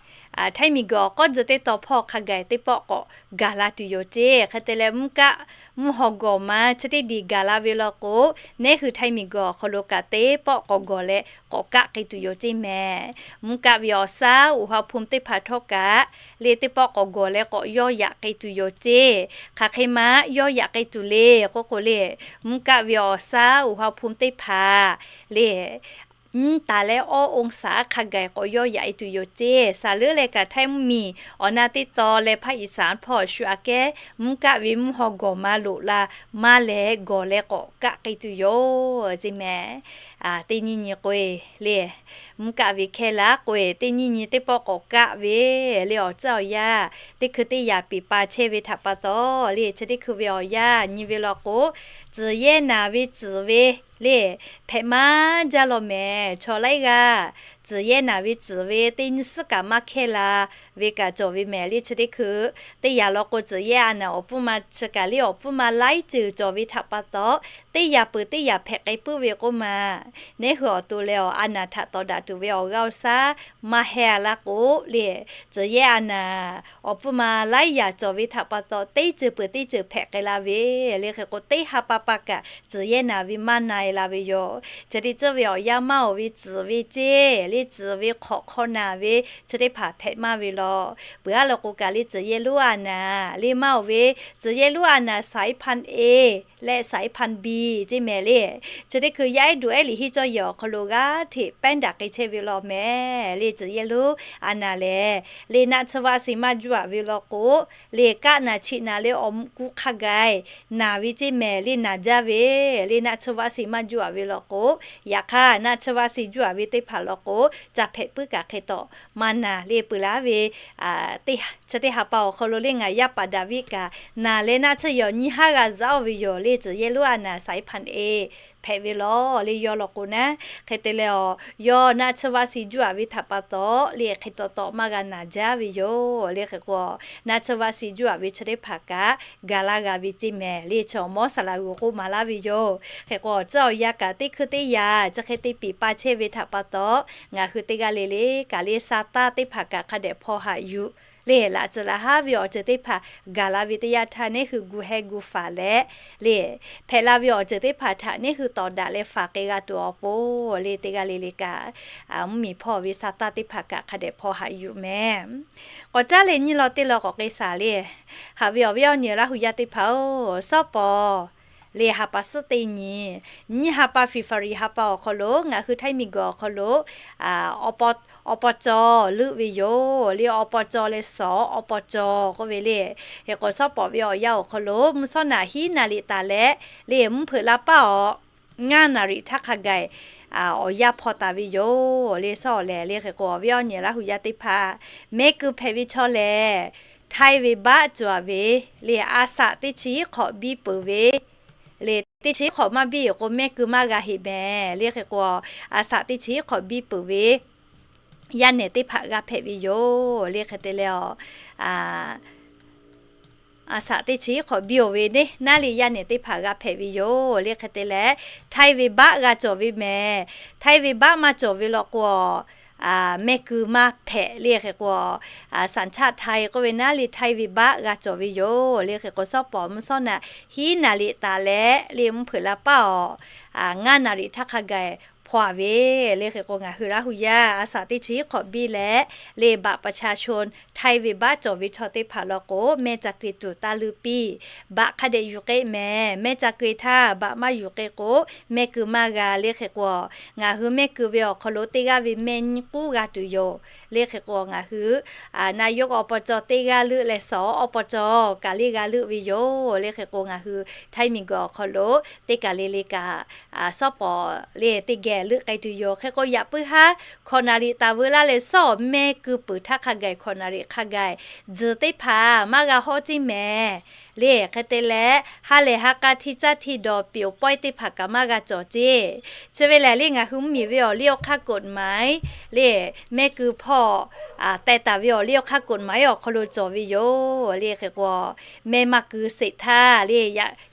Htaiˇ miˬguiˬ awˬ k'awˇ tzuh teˇ taw hpawˇ hk'a gaˬ teˇ pawˆ k'awꞈ gaˬ la tuˬ yoˬ ceˇ. Hk'e te leh mvuhˇ kaˆ mvuhˇ haw gawˬ ma chi teˇ diˬ gaˬ la ve law k'o, neˉ hui Htaiˇ miˬguiˬ awˬ hk'aw lo kaꞈ teˇ pawˆ k'awꞈ gawˬ leh k'awꞈ kaˆ k'ai tuˬ yoˬ ceˇ mehˍ. Mvuhˇ kaˆ ve awˬ shaˉ uiˍ ha hpu teˇ hpaˍ htawˇ kaꞈ, le teˇ pawˆ k'awꞈ gawˬ leh k'awꞈ yawˇ yaꞈ k'ai tuˬ yoˬ ceˇ. Hk'aˬ hk'e ma yawˇ yaꞈ k'ai tuˬ le k'oˆ k'o le, mvuhˇ kaˆ ve awˬ shaˉ uiˍ ha hpu teˇ hpaˍ le nyiˇ taˍ leh awˇ องศา hk'a gaˬ k'awꞈ yawˇ yaꞈ e tuˬ yoˬ ceˇ. Saˍ leuˉ leh kaꞈ Htaiˇ mvuhˇmiˬ awˬ na teˇ taw leh ภาคอีสาน hpawˇ shu aꞈ kehˉ mvuhˇ kaˆ ve mvuhˇ haw gawˬ ma loꞈ la maˇ leh gawˬ leh k'awꞈ kaˆ k'ai tuˬ yoˬ ceˇ mehˍ. Teˇ nyiˇ nyi k'o e le mvuhˇ kaˆ ve hkehˇ laˇ k'o e, teˇ nyiˇ nyi teˇ pawˆ k'awꞈ kaˆ ve le awˬ tcuhˉ awˬ yaˇ teˇ hkui teˇ yaꞈ peˍ pa chehˇ ve htaꞈ pa taw, le chi teˇ hkui ve awˬ yaˇ nyi ve law k'o, tcuhˬ yehˇ naˍ ve tcuhˬ ve le hpehꞈ maˇ jaˇ law mehˍ. Chaw laiˉ g'aˇ tcuhˬ yehˇ naˍ ve tcuhˬ ve teˇ nyiˇ suhˉ kaꞈ maˇ hkehˇ la ve kaꞈ cawˬ ve mehˍ. Le chi teˇ hkui teˇ yaꞈ law k'o, tcuhˬ yehˇ a naˍ awˬ pfuhˇ ma chi kaꞈ le awˬ pfuhˇ ma laiˉ ceuˬ cawˬ ve htaꞈ pa taw, teˇ yaꞈ peuˬ teˇ yaꞈ hpehꞈ k'ai puiˉ ve k'oˆ ma, neˉ hui awˬ to leh awˬ a naˍ htaꞈ tawˍ daꞈ tuˬ ve awˬ g'aˇ awˬ shaˉ maˇ heh a laˇ k'o le, tcuhˬ yehˇ a naˍ awˬ pfuhˇ ma laiˉ yaꞈ cawˬ ve htaꞈ pa taw, teˇ ceuˬ peuˬ teˇ ceuˬ hpehꞈ k'ai la ve le. Hk'e k'o teˇ ha pa pa kaꞈ tcuhˬ yehˇ naˍ ve maˇ na e la ve yoˬ. Chi teˇ ceuˬ ve awˬ yaˇ maˇ oˬ ve tcuhˬ ve ceˇ le tcuhˬ ve hk'awꞈ hk'aw naˍ ve chi teˇ hpaˍ hpehꞈ maˇ ve law. Peuˬ a law k'o kaꞈ le tcuhˬ yehˇ lonˉ a naˍ le maˇ oˬ ve, tcuhˬ yehˇ lonˉ a naˍ สายพันธุ์ A leh สายพันธุ์ B ceˇ mehˍ le. Chi teˇ hkui yaˇ ehˉ duˬ ehˉ liꞈ henˇ cawˇ yehˬ awˬ hk'aw lo g'aˇ hteꞈ แพร่กระจาย chehˇ ve law mehˍ. Le tcuhˬ yehˇ lonˉ a naˍ lehˬ, le naˆ tsuhˇ vaˆ shiˍ maˇ juˇ aꞈ ve law k'o, le kaˆ naˍ cheꞈ naˍ leh awˬ mvuhꞈ ku hk'a gaˬ naˍ ve ceˇ mehˍ le naˍ jaˇ ve, le naˆ tsuhˇ vaˆ shiˍ maˇ juˇ aꞈ ve law k'o, yaꞈ hk'aˇ naˆ tsuhˇ vaˆ shiˍ juˇ aꞈ ve teˇ hpaˍ law k'o, ca hpehꞈ puiˉ kaꞈ hk'e tawꞈ maˇ naˍ le peuˬ laˇ ve chi teˇ ha pa awˬ hk'aw lo le ngaˬ yaˇ paˍ Daˍviˆ kaꞈ naˍ leh naˆ tsuhˇ yawˬ nyiˇ haˉ g'a zaˉ oˇ ve yoˬ. Le tcuhˬ yehˇ lonˉ a naˍ สายพันธุ์ A hpehꞈ ve law le yawˇ law k'o naˉ, hk'e te leh awˬ yawˇ naˆ tsuhˇ vaˆ shiˍ juˇ aꞈ ve htaꞈ pa taw le hk'e tawꞈ tawꞈ maˇ g'a naˍ jaˇ ve yoˬ. Le hk'e k'o naˆ tsuhˇ vaˆ shiˍ juˇ aꞈ ve chi teˇ hpaˍ kaꞈ gaˬ laˇ g'a ve ceˇ mehˍ. Le chi awˬ mawˇ saˍ laꞈ g'uiˬ k'oˆ maˍ laˇ ve yoˬ. Hk'e k'o awˬ tcuhˉ awˬ yaˇ kaꞈ teˇ hkui teˇ yaꞈ chi hk'e te piˍ pa chehˇ ve htaꞈ pa taw, ngaˬ hui teˇ g'aˇ le le kaꞈ le sa taˇ teˇ hpaˍ kaꞈ hk'a dehꞈ hpaw haꞈ yuˬ le laꞈ tcuh laꞈ haˉ ve awˬ ceuˬ teˇ hpaˍ gaˬ la ve teˇ yanˇ htaˇ neˉ hui gu heh gu faˍ leh le hpehꞈ la ve awˬ ceuˬ teˇ hpaˍ htaꞈ neˉ hui tawˍ daꞈ leh faˍ k'ai g'a tuˬ awˬ pon le teˇ g'aˇ le le kaꞈ mvuhˇmiˬ hpawˇ ve sa taˇ teˇ hpaˍ kaꞈ hk'a dehꞈ hpaw haꞈ yuˬ mehˍ. K'awꞈ caˉ leh nyiˇ law teˇ law k'awꞈ k'ai shaˍ le. Haꞈ ve awˬ viˉ awˬ nyi Laˇ hu yaˇ teˇ hpaˍ-oˬ, shawˉ pawˍ le ha pa suhˉ teˇ nyi, nyiˇ ha pa February ha pa awˬ hk'aw lo ngaˬ hui Htaiˇ miˬguiˬ awˬ hk'aw lo awˬ paw cawˬ leuˆ ve yoˬ. Le awˬ paw cawˬ leh shawˍ awˬ paw cawˬ k'oˆ ve le. Hk'e k'o shawˉ pawˍ ve awˬ yanˇ awˬ hk'aw lo mvuhˇ shawˉ naˍ hiˉ naˍ riˍ taˍ leh le mvuhˇ hpeuꞈ la paˉ awˬ ngaˇ naˍ riˍ htaˇ hk'a gaˬ awˬ yanˇ hpaw taˍ ve yoˬ. Le shawˉ awˬ lehˬ le hk'e k'o awˬ viˉ awˬ nyi Laˇ hu yaˇ teˇ hpaˍ mehˆ keu hpehꞈ ve chaw lehˬ, htaiˇ ve baˆ cawˬ ve le a shaꞈ teˇ chi hk'awꞈ biˇ peuˬ ve le, teˇ chi hk'awꞈ maˇ biˇ k'o mehˆ keu maˇ g'a heꞈ mehˍ le. Hk'e k'o, a saꞈ teˇ chi hk'awꞈ biˇ peuˬ ve yaˇ nehˬ teˇ hpaˍ g'a hpehꞈ ve yoˬ le. Hk'e te leh, a saꞈ teˇ chi hk'awꞈ biˇ-oˬ ve neˇ naˉ le yaˇ nehˬ teˇ hpaˍ g'a hpehꞈ ve yoˬ le. Hk'e te leh, htaiˇ ve baˆ g'a cawˬ ve mehˍ. Htaiˇ ve baˆ maˇ cawˬ ve law k'o, mehˆ keu maˇ hpehꞈ le. Hk'e k'o, saˍ chaˆ htaiˇ k'oˆ ve naˉ le htaiˇ ve baˆ g'a cawˬ ve yoˬ le. Hk'e k'o, sawˉ pawˍ mvuhˇ sawˉ naꞈ hiˉ naˍ riˍ taˍ leh le mvuhˇ hpeuꞈ la paˆ awˬ ngaˇ naˍ riˍ htaˇ hk'a gaˬ hpaw-a ve le. Hk'e k'o, ngaˬ hui Laˇ hu yaˇ a saꞈ teˇ chi hk'awꞈ biˇ leh le บัตรประชาชน htaiˇ ve baˆ cawˬ ve chaw teˇ hpaˍ law k'o, mehˆ ca keu tuˬ taˇ leuˇ piˇ. Baꞈ hk'a dehꞈ yuˬ k'e mehˍ. Mehˆ ca keu-e htaˇ baꞈ maˇ yuˬ k'e k'o, mehˆ keu maˇ g'a le. Hk'e k'o, ngaˬ hui mehˆ keu ve awˬ hk'aw lo teˇ g'aˇ ve mehˆ nyiˇ k'uˉ g'a tuˬ yoˬ le. Hk'e k'o, ngaˬ hui นายก อบจ teˇ g'aˇ leuˆ leh ส.อบจ kaꞈ le g'a leuˆ ve yoˬ le. Hk'e k'o, ngaˬ hui htaiˇ miˬguiˬ awˬ hk'aw lo teˇ kaˬ le le kaꞈ, sawˉ pawˍ le teˇ geh leuˆ k'ai tuˬ yoˬ. Hk'e k'o, yaꞈ puiˉ haˉ hkawꞈ naˍ riˍ taˍ veu laˇ leh sawˉ mehˆ keu peuˬ htaˇ hk'a gaˬ hkawꞈ naˍ riˍ hk'a gaˬ tzuhˬ teˇ hpaˍ maˇ g'a hawˉ ceˇ mehˍ le. Hk'e te leh, ha lehˬ ha k'a hti caˇ hti dawˬ piˍ-oˬ pawehˇ teˇ hpaˍ kaꞈ maˇ g'a cawˬ ceˇ. Chi ve lehˬ le, ngaˬ hui mvuhˇmiˬ ve awˬ liˇ awˬ hk'aˇ กฎหมาย le, mehˆ keu hpawˇ teh taˍ ve awˬ liˇ awˬ hk'aˇ กฎหมาย awˬ hk'aw lo cawˬ ve yoˬ le. Hk'e k'o, mehˆ maˇ keu sheˍ htaˇ le,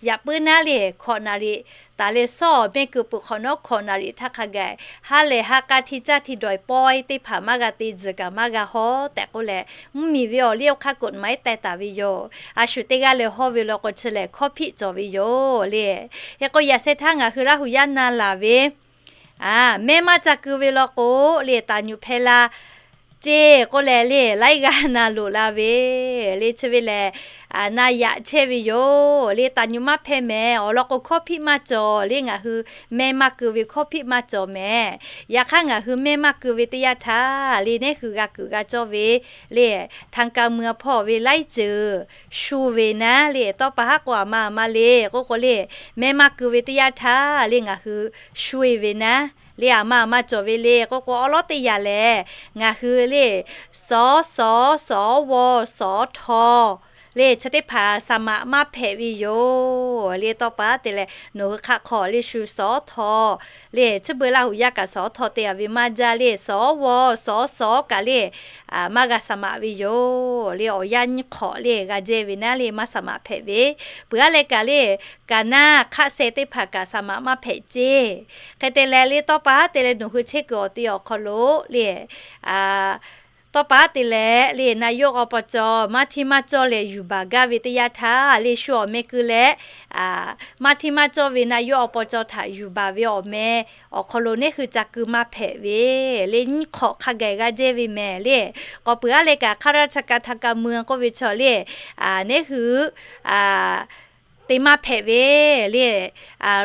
yaꞈ puiˉ naˉ le hkawꞈ naˍ riˍ taˍ leh sawˉ mehˆ keu peuˬ hk'awꞈ nawˉ hkawꞈ naˍ riˍ htaˇ hk'a gaˬ ha lehˬ ha k'a hti caˇ hti dawˬ pawehˇ teˇ hpaˍ maˇ g'a te, tzuhˬ kaꞈ maˇ g'a hawˉ tehꞈ k'oˆ leh, mvuhˇmiˬ ve awˬ liˇ awˬ hk'aˇ กฎหมาย teh taˍ ve yoˬ. A shu teˇ g'aˇ leh hawˇ ve law k'o, chi lehˬ hkawˇ hpiˆ cawˬ ve yoˬ le. Hk'e k'o, yaꞈ sheh htaˇ ngaˬ hui Laˇ hu yaˇ na laˬ ve, mehˆ maˇ ca keu ve law k'o le, taˍ nyuꞈ hpeh la ceˇ k'oˆ leh le, laiˉ g'aˇ na loꞈ la ve le. Chi ve lehˬ, na yaꞈ chehˇ ve yoˬ le. Taˍ nyuꞈ maˇ hpeh mehˍ. Awˬ lawn k'o, hkawˇ hpiˆ maˇ cawˬ le. Ngaˬ hui mehˆ maˇ keu ve hkawˇ hpiˆ maˇ cawˬ mehˍ. Yaꞈ hk'aˇ, ngaˬ hui mehˆ maˇ keu ve teˇ yanˇ htaˇ le, neˉ hui g'a kuiˬ g'a cawˇ ve le, ทางการเมือง hpawˇ ve laiˉ ceuˬ shu ve naˉ le. Tawˇ pa haˉ k'o, aˬ ma aˬ ma le k'oˆ k'o le, mehˆ maˇ keu ve teˇ yanˇ htaˇ le, ngaˬ hui shu-e ve naˉ le, aˬ ma aˬ ma cawˬ ve le k'oˆ k'o, awˉ lawˉ teˇ yanˇ lehˬ, ngaˬ hui le ส.ส. ส.ว. ส.ท. le chi teˇ hpaˍ สมัคร maˇ hpehꞈ ve yoˬ le. Tawˇ pa te leh, nawˬ hui hk'aˆ hk'aw le shu ส.ท. le, chi beuꞈ Laˇ hu yaˇ kaꞈ ส.ท. te-a ve maˇ jaˇ le, ส.ว. ส.ส. kaꞈ le maˇ g'a สมัคร ve yoˬ le. Awˬ yanˇ nyiˇ hk'awꞈ le g'a jehˇ ve naˉ le maˇ สมัคร hpehꞈ ve. Peuˬ aˉ leh kaꞈ le, kaꞈ naˉ hk'aˆ seh teˇ hpaˍ kaꞈ สมัคร maˇ hpehꞈ ceˇ. Hk'e te leh le, tawˇ pa haˉ te leh nawˬ hui chehˇ kuiˬ awˬ te awˬ hk'aw lo le, tawˇ pa haˉ te leh le, นายก อบจ. maˇ htiˇ maˇ cawˇ leh yuˬ baˬ gaˇ ve teˇ yanˇ htaˇ le, shu awˬ meh keu leh maˇ htiˇ maˇ cawˇ ve นายก อบจ. htaꞈ yuˬ baˬ ve awˬ meh awˬ hk'aw lo neˉ hui ca keu maˇ hpehꞈ ve le. Nyiˇ hk'awꞈ hk'a gaˬ g'a jehˇ ve mehˍ le. K'awꞈ peuˬ aˉ leh kaꞈ ข้าราชการทางการเมือง k'oˆ ve chaw le, neˉ hui te maˇ hpehꞈ ve le.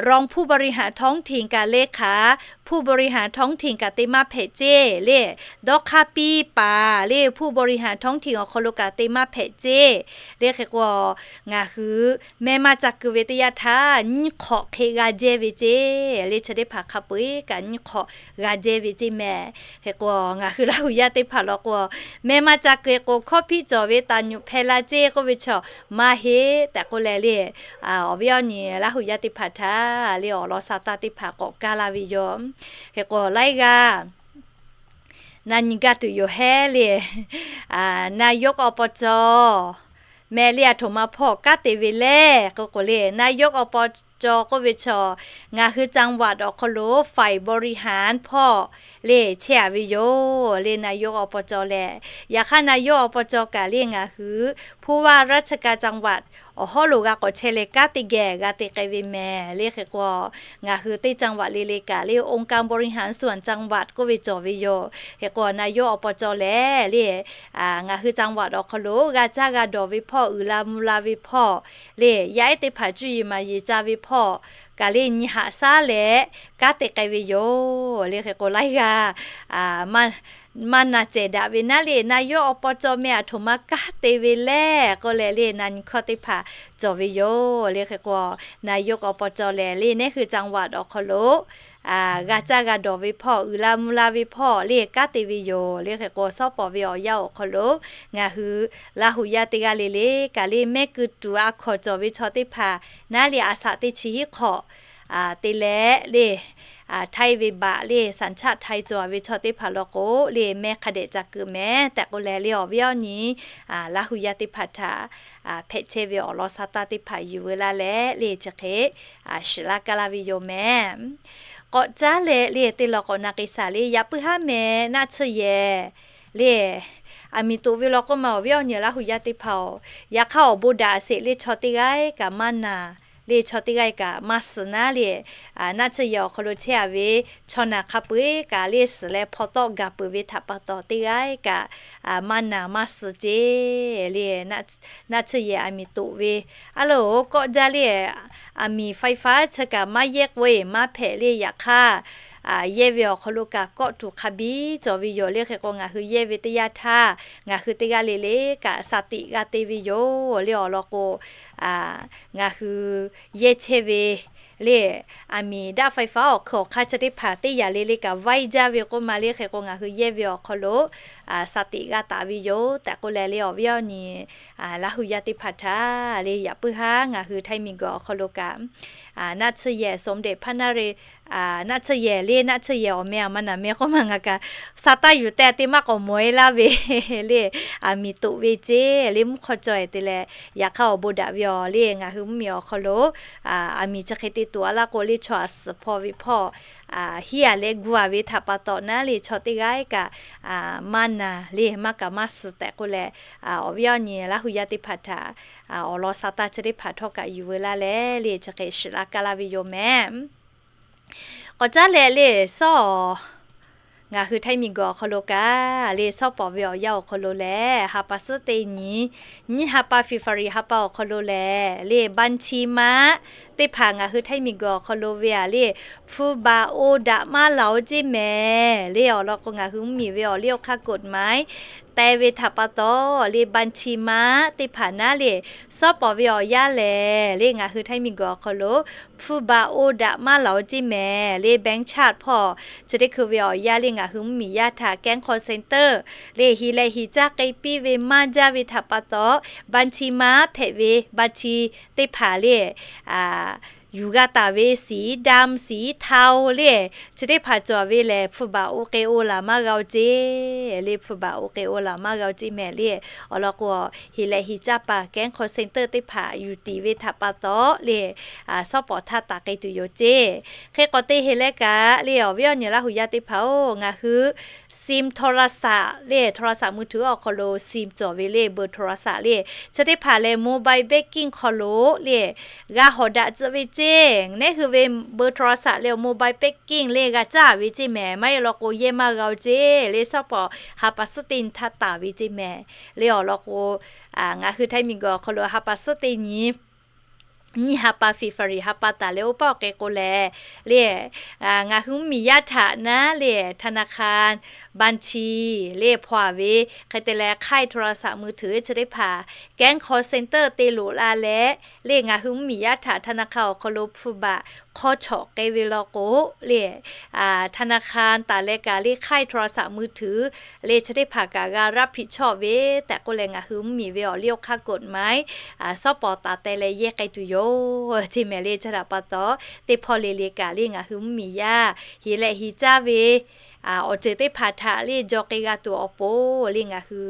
รองผู้บริหารท้องถิ่น kaꞈ le hk'aˬ, ผู้บริหารท้องถิ่น kaꞈ te maˇ hpehꞈ ceˇ le. Dawˇ hk'aˇ piˇ paˍ le, ผู้บริหารท้องถิ่น awˬ hk'aw lo kaꞈ te maˇ hpehꞈ ceˇ le. Hk'e k'o, ngaˬ hui mehˆ maˇ ca keu ve teˇ yanˇ htaˇ nyiˇ hk'awꞈ hk'e g'a jehˇ ve ceˇ le. Chi teˇ hpaˍ hk'a peu-eˬ kaꞈ nyiˇ hk'awꞈ g'a jehˇ ve ceˇ mehˍ. Hk'e k'o, ngaˬ hui Laˇ hu yaˇ teˇ hpaˍ law k'o, mehˆ maˇ ca keu k'o, hkawˇ hpiˆ cawˬ ve taˍ nyuꞈ hpeh la ceˇ k'oˆ ve chaw maˇ heˆ tehꞈ k'oˆ leh le, awˬ viˉ awˬ nyi Laˇ hu yaˇ teˇ hpaˍ htaꞈ le awˬ lawn sa taˇ teˇ hpaˍ k'awꞈ kaˇ laˇ ve yoˬ. Hk'e k'o, laiˉ g'aˇ na nyi gaˇ tuˬ yoˬ hehˉ le. นายก อบจ. mehˍ le, aˬ htoꞈ ma hpawˇ kanˉ te ve le k'oˆ k'o le, นายก อบจ. k'oˆ ve chaw, ngaˬ hui จังหวัด awˬ hk'aw lo ฝ่ายบริหาร hpawˇ le chehˇ-a ve yoˬ le. นายก อบจ. leh, yaꞈ hk'aˇ นายก อบจ. kaꞈ le ngaˬ hui ผู้ว่าราชการจังหวัด awˬ hawˉ lo g'a k'awꞈ chehˇ leh kanˉ teˇ geh g'a te k'ai ve mehˍ le. Hk'e k'o, ngaˬ hui teˇ จังหวัด le le kaꞈ le องค์การบริหารส่วนจังหวัด k'oˆ ve cawˬ ve yoˬ. Hk'e k'o, นายก อบจ. leh le, ngaˬ hui จังหวัด awˬ hk'aw lo g'a caˇ g'a dawˬ ve hpawˇ, uiˍ la mvuh la ve hpawˇ le, yaˇ ehˉ teˇ hpaˍ cuˇ yiˍ maˍ yiˍ ca ve hpawˇ, kaꞈ le nyi haꞈ shaˉ leh kanˉ te k'ai ve yoˬ. Le hk'e k'o laiˉ g'aˇ maˇ na cehˬ daꞈ ve naˉ le, นายก อบจ. meh aˬ htoꞈ ma kanˉ te ve lehˬ k'oˆ leh le na nyi hkawˇ teˇ hpaˍ cawˬ ve yoˬ. Le hk'e k'o นายก อบจ. lehˬ le นี่คือจังหวัด awˬ hk'aw lo g'a caˇ g'a dawˬ ve hpawˇ, uiˍ la mvuh la ve hpawˇ le kanˉ te ve yoˬ. Le hk'e k'o shawˉ pawˍ ve awˬ yanˇ awˬ hk'aw lo ngaˬ hui Laˇ huˍ yaˇ teˇ g'aˇ le le kaꞈ le mehˆ kuiˬ tuˬ a hkawnˍ cawˬ ve chaw teˇ hpaˍ naˉ le a shaꞈ teˇ chi hiˉ hk'awꞈ te leh le Htaiˇ ve baꞈ le สัญชาติไทย cawˬ ve chaw teˇ hpaˍ law k'o le mehˆ hk'a dehꞈ ca keu mehˍ tehꞈ k'oˆ leh le awˬ viˉ awˬ nyi Laˇ huˍ yaˇ teˇ hpaˍ htaꞈ hpehꞈ chehˇ ve awˬ lawn sha taˇ teˇ hpaˍ yuˬ veu laˇ leh le chi hk'e shiˍ laˇ kaˇ laˇ ve yoˬ mehˍ. K'awꞈ caˉ leh le teˇ law k'awꞈ na k'ai shaˍ le yaꞈ puiˉ haˉ mehˍ naˆ tsuhˇ yehˬ le aˬ miˍ toꞈ ve law k'oˆ ma awˬ viˉ awˬ nyi Laˇ huˍ yaˇ teˇ hpaˍ-oˬ, yaꞈ hk'aˇ awˬ bon daꞈ sheˍ le chaw teˇ g'aˇ kaꞈ maˇ naˬ le chaw teˇ g'aˇ kaꞈ maˇ suh naˉ le naˆ tsuhˇ yehˬ awˬ hk'aw lo chehˇ a ve chaw naˬ hk'a peu-eˬ kaꞈ le suhˍ leh hpaw tawˆ gaˬ peuˬ ve htaꞈ pa taw teˇ g'aˇ kaꞈ maˇ naˬ maˇ suh ceˇ le naˆ tsuhˇ yehˬ aˬ miˍ toꞈ ve a loˬ kawˆ jaˇ le aˬ miˍ ไฟฟ้า chi kaꞈ maˇ yehˇ k'o-eˬ maˇ hpehꞈ le yaꞈ hk'aˇ yehˇ ve awˬ hk'aw lo kaꞈ kawˆ tuˬ hk'a biˇ cawˬ ve yoˬ. Le hk'e k'o ngaˬ hui yehˇ ve teˇ yanˇ htaˇ ngaˬ hui teˇ g'aˇ le le kaꞈ สติ g'a te ve yoˬ le awˬ lawn k'o ngaˬ hui yehˇ chehˇ ve le aˬ miˍ daˆ ไฟฟ้า awˬ hk'ui awˬ hk'aˇ chi teˇ hpaˍ teˇ yanˇ le le kaꞈ vaiˇ jaˇ ve k'oˆ ma le hk'e k'o ngaˬ hui yehˇ ve awˬ hk'aw lo สติ g'a taˍ ve yoˬ tehꞈ k'oˆ leh le awˬ viˉ awˬ nyi Laˇ huˍ yaˇ teˇ hpaˍ htaꞈ le yaꞈ puiˉ haˉ ngaˬ hui Htaiˇ miˬ guiˬ awˬ hk'aw lo kaꞈ naˆ tsuhˇ yehˬ สมเด็จพระนเรศ naˆ tsuhˇ yehˬ le naˆ tsuhˇ yehˬ awˬ meh aˬ ma naˬ meh k'oˆ ma ngaˬ kaꞈ sha taˇ yuˬ tehꞈ te maˇ k'awꞈ mawˬ-e laˇ ve le aˬ miˍ toꞈ ve ceˇ le mvuhˇ hk'aw cawˬ-e te leh yaꞈ hk'aˇ awˬ bon daꞈ ve awˬ le ngaˬ hui mvuhˇ miˬ awˬ hk'aw lo aˬ miˍ chi hk'e te tuˬ a laˇ k'o le chaw aˬ suhˍ hpaw ve hpawˇ hiˉ a leh gu a ve htaꞈ pa taw naˉ le chaw teˇ g'aˇ kaꞈ maˇ naˬ le maˇ kaꞈ maˇ suh tehꞈ k'oˆ leh awˬ viˉ awˬ nyi Laˇ huˍ yaˇ teˇ hpaˍ htaꞈ awˬ lawn sha taˇ chi teˇ hpaˍ htawˇ kaꞈ yuˬ veu laˇ leh le chi hk'e shiˍ laˇ kaˇ laˇ ve yoˬ mehˍ. K'awꞈ caˉ leh le shawˉ ngaˬ hui Htaiˇ miˬ guiˬ awˬ hk'aw lo kaꞈ le shawˉ pawˍ ve awˬ yanˇ awˬ hk'aw lo lehˬ ha pa suhˉ teˇ nyi nyiˇ ha pa February ha pa awˬ hk'aw lo lehˬ le บัญชีม้า teˇ hpaˍ ngaˬ hui Htaiˇ miˬ guiˬ awˬ hk'aw lo ve a le hpu baˬ oˇ daꞈ maˇ laˬ oˇ ceˇ mehˍ le awˬ lawn k'o ngaˬ hui mvuhˇ miˬ ve awˬ liˇ awˬ hk'aˇ กฎหมาย teh ve htaꞈ pa taw le บัญชีม้า teˇ hpaˍ naˉ le shawˉ pawˍ ve awˬ yanˇ lehˬ le ngaˬ hui Htaiˇ miˬ guiˬ awˬ hk'aw lo hpu baˬ oˇ daꞈ maˇ laˬ oˇ ceˇ mehˍ le แบงก์ชาติ hpawˇ chi teˇ hkui ve awˬ yanˇ le ngaˬ hui mvuhˇ miˬ yaˇ htaꞈ แก๊งคอลเซ็นเตอร์ le hi leh hi caˇ k'ai piˇ ve maˇ jaˇ ve htaꞈ pa taw บัญชีม้า hpehꞈ ve บัญชี teˇ hpaˍ le yuˬ g'a taˍ ve สีดำ สีเทา le chi teˇ hpaˍ cawˬ ve lehˬ hpu baˬ oˇ k'e oˇ laˬ maˇ g'a oˇ ceˇ le hpu baˬ oˇ k'e oˇ laˬ maˇ g'a oˇ ceˇ mehˍ le awˬ lawn k'o hi leh hi caˇ paˍ แก๊งคอลเซ็นเตอร์ teˇ hpaˍ yuˬ tiˍ ve htaꞈ pa taw le shawˉ pawˍ htaˇ taˍ k'ai tuˬ yoˬ ceˇ. Hk'e k'awꞈ te heˍ leh kaꞈ le awˬ viˉ awˬ nyi Laˇ huˍ yaˇ teˇ hpaˍ-oˬ, ngaˬ hui SIM โทรศัพท์ le โทรศัพท์มือถือ awˬ hk'aw lo SIM cawˬ ve le เบอร์โทรศัพท์ le chi teˇ hpaˍ lehˬ โมบายแบงกิ้ง hk'aw lo le g'a hawˍ daꞈ tcuh ve ceˇ. Nehˉ hui ve เบอร์โทรศัพท์ le โมบายแบงกิ้ง le g'a caˇ ve ceˇ mehˍ. Maˇ heˆ law k'o yehˇ maˇ g'a oˇ ceˇ le shawˉ pawˍ ha pa suhˉ teˇ nyi htaˇ taˍ ve ceˇ mehˍ le awˬ lawn k'o ngaˬ hui Htaiˇ miˬ guiˬ awˬ hk'aw lo ha pa suhˉ teˇ nyi nyiˇ ha pa February ha pa taˍ leh oˇ paˆ awˬ k'e k'o lehˬ le ngaˬ hui mvuhˇ miˬ yaˇ htaꞈ naˉ le ธนาคาร บัญชี le hpaw a ve hk'e te leh ค่ายโทรศัพท์มือถือ chi teˇ hpaˍ แก๊งคอลเซ็นเตอร์ te loꞈ la leh le ngaˬ hui mvuhˇ miˬ yaˇ htaꞈ ธนาคาร awˬ hk'aw lo hpu baˬ hk'aw chawꞈ k'ai ve law k'o le ธนาคาร taˍ leh kaꞈ le ค่ายโทรศัพท์มือถือ le chi teˇ hpaˍ kaꞈ g'a รับผิดชอบ ve tehꞈ k'oˆ leh ngaˬ hui mvuhˇ miˬ ve awˬ liˇ awˬ hk'aˇ กฎหมาย shawˉ pawˍ taˍ teh leh yehˇ k'ai tuˬ yoˬ ceˇ mehˍ le. Chi htaꞈ pa taw teˇ hpawˇ le le kaꞈ le ngaˬ hui mvuhˇ miˬ yaˇ hi leh hi caˇ ve awˬ ceuˬ teˇ hpaˍ htaꞈ le jaw k'ai g'a tuˬ awˬ pon le ngaˬ hui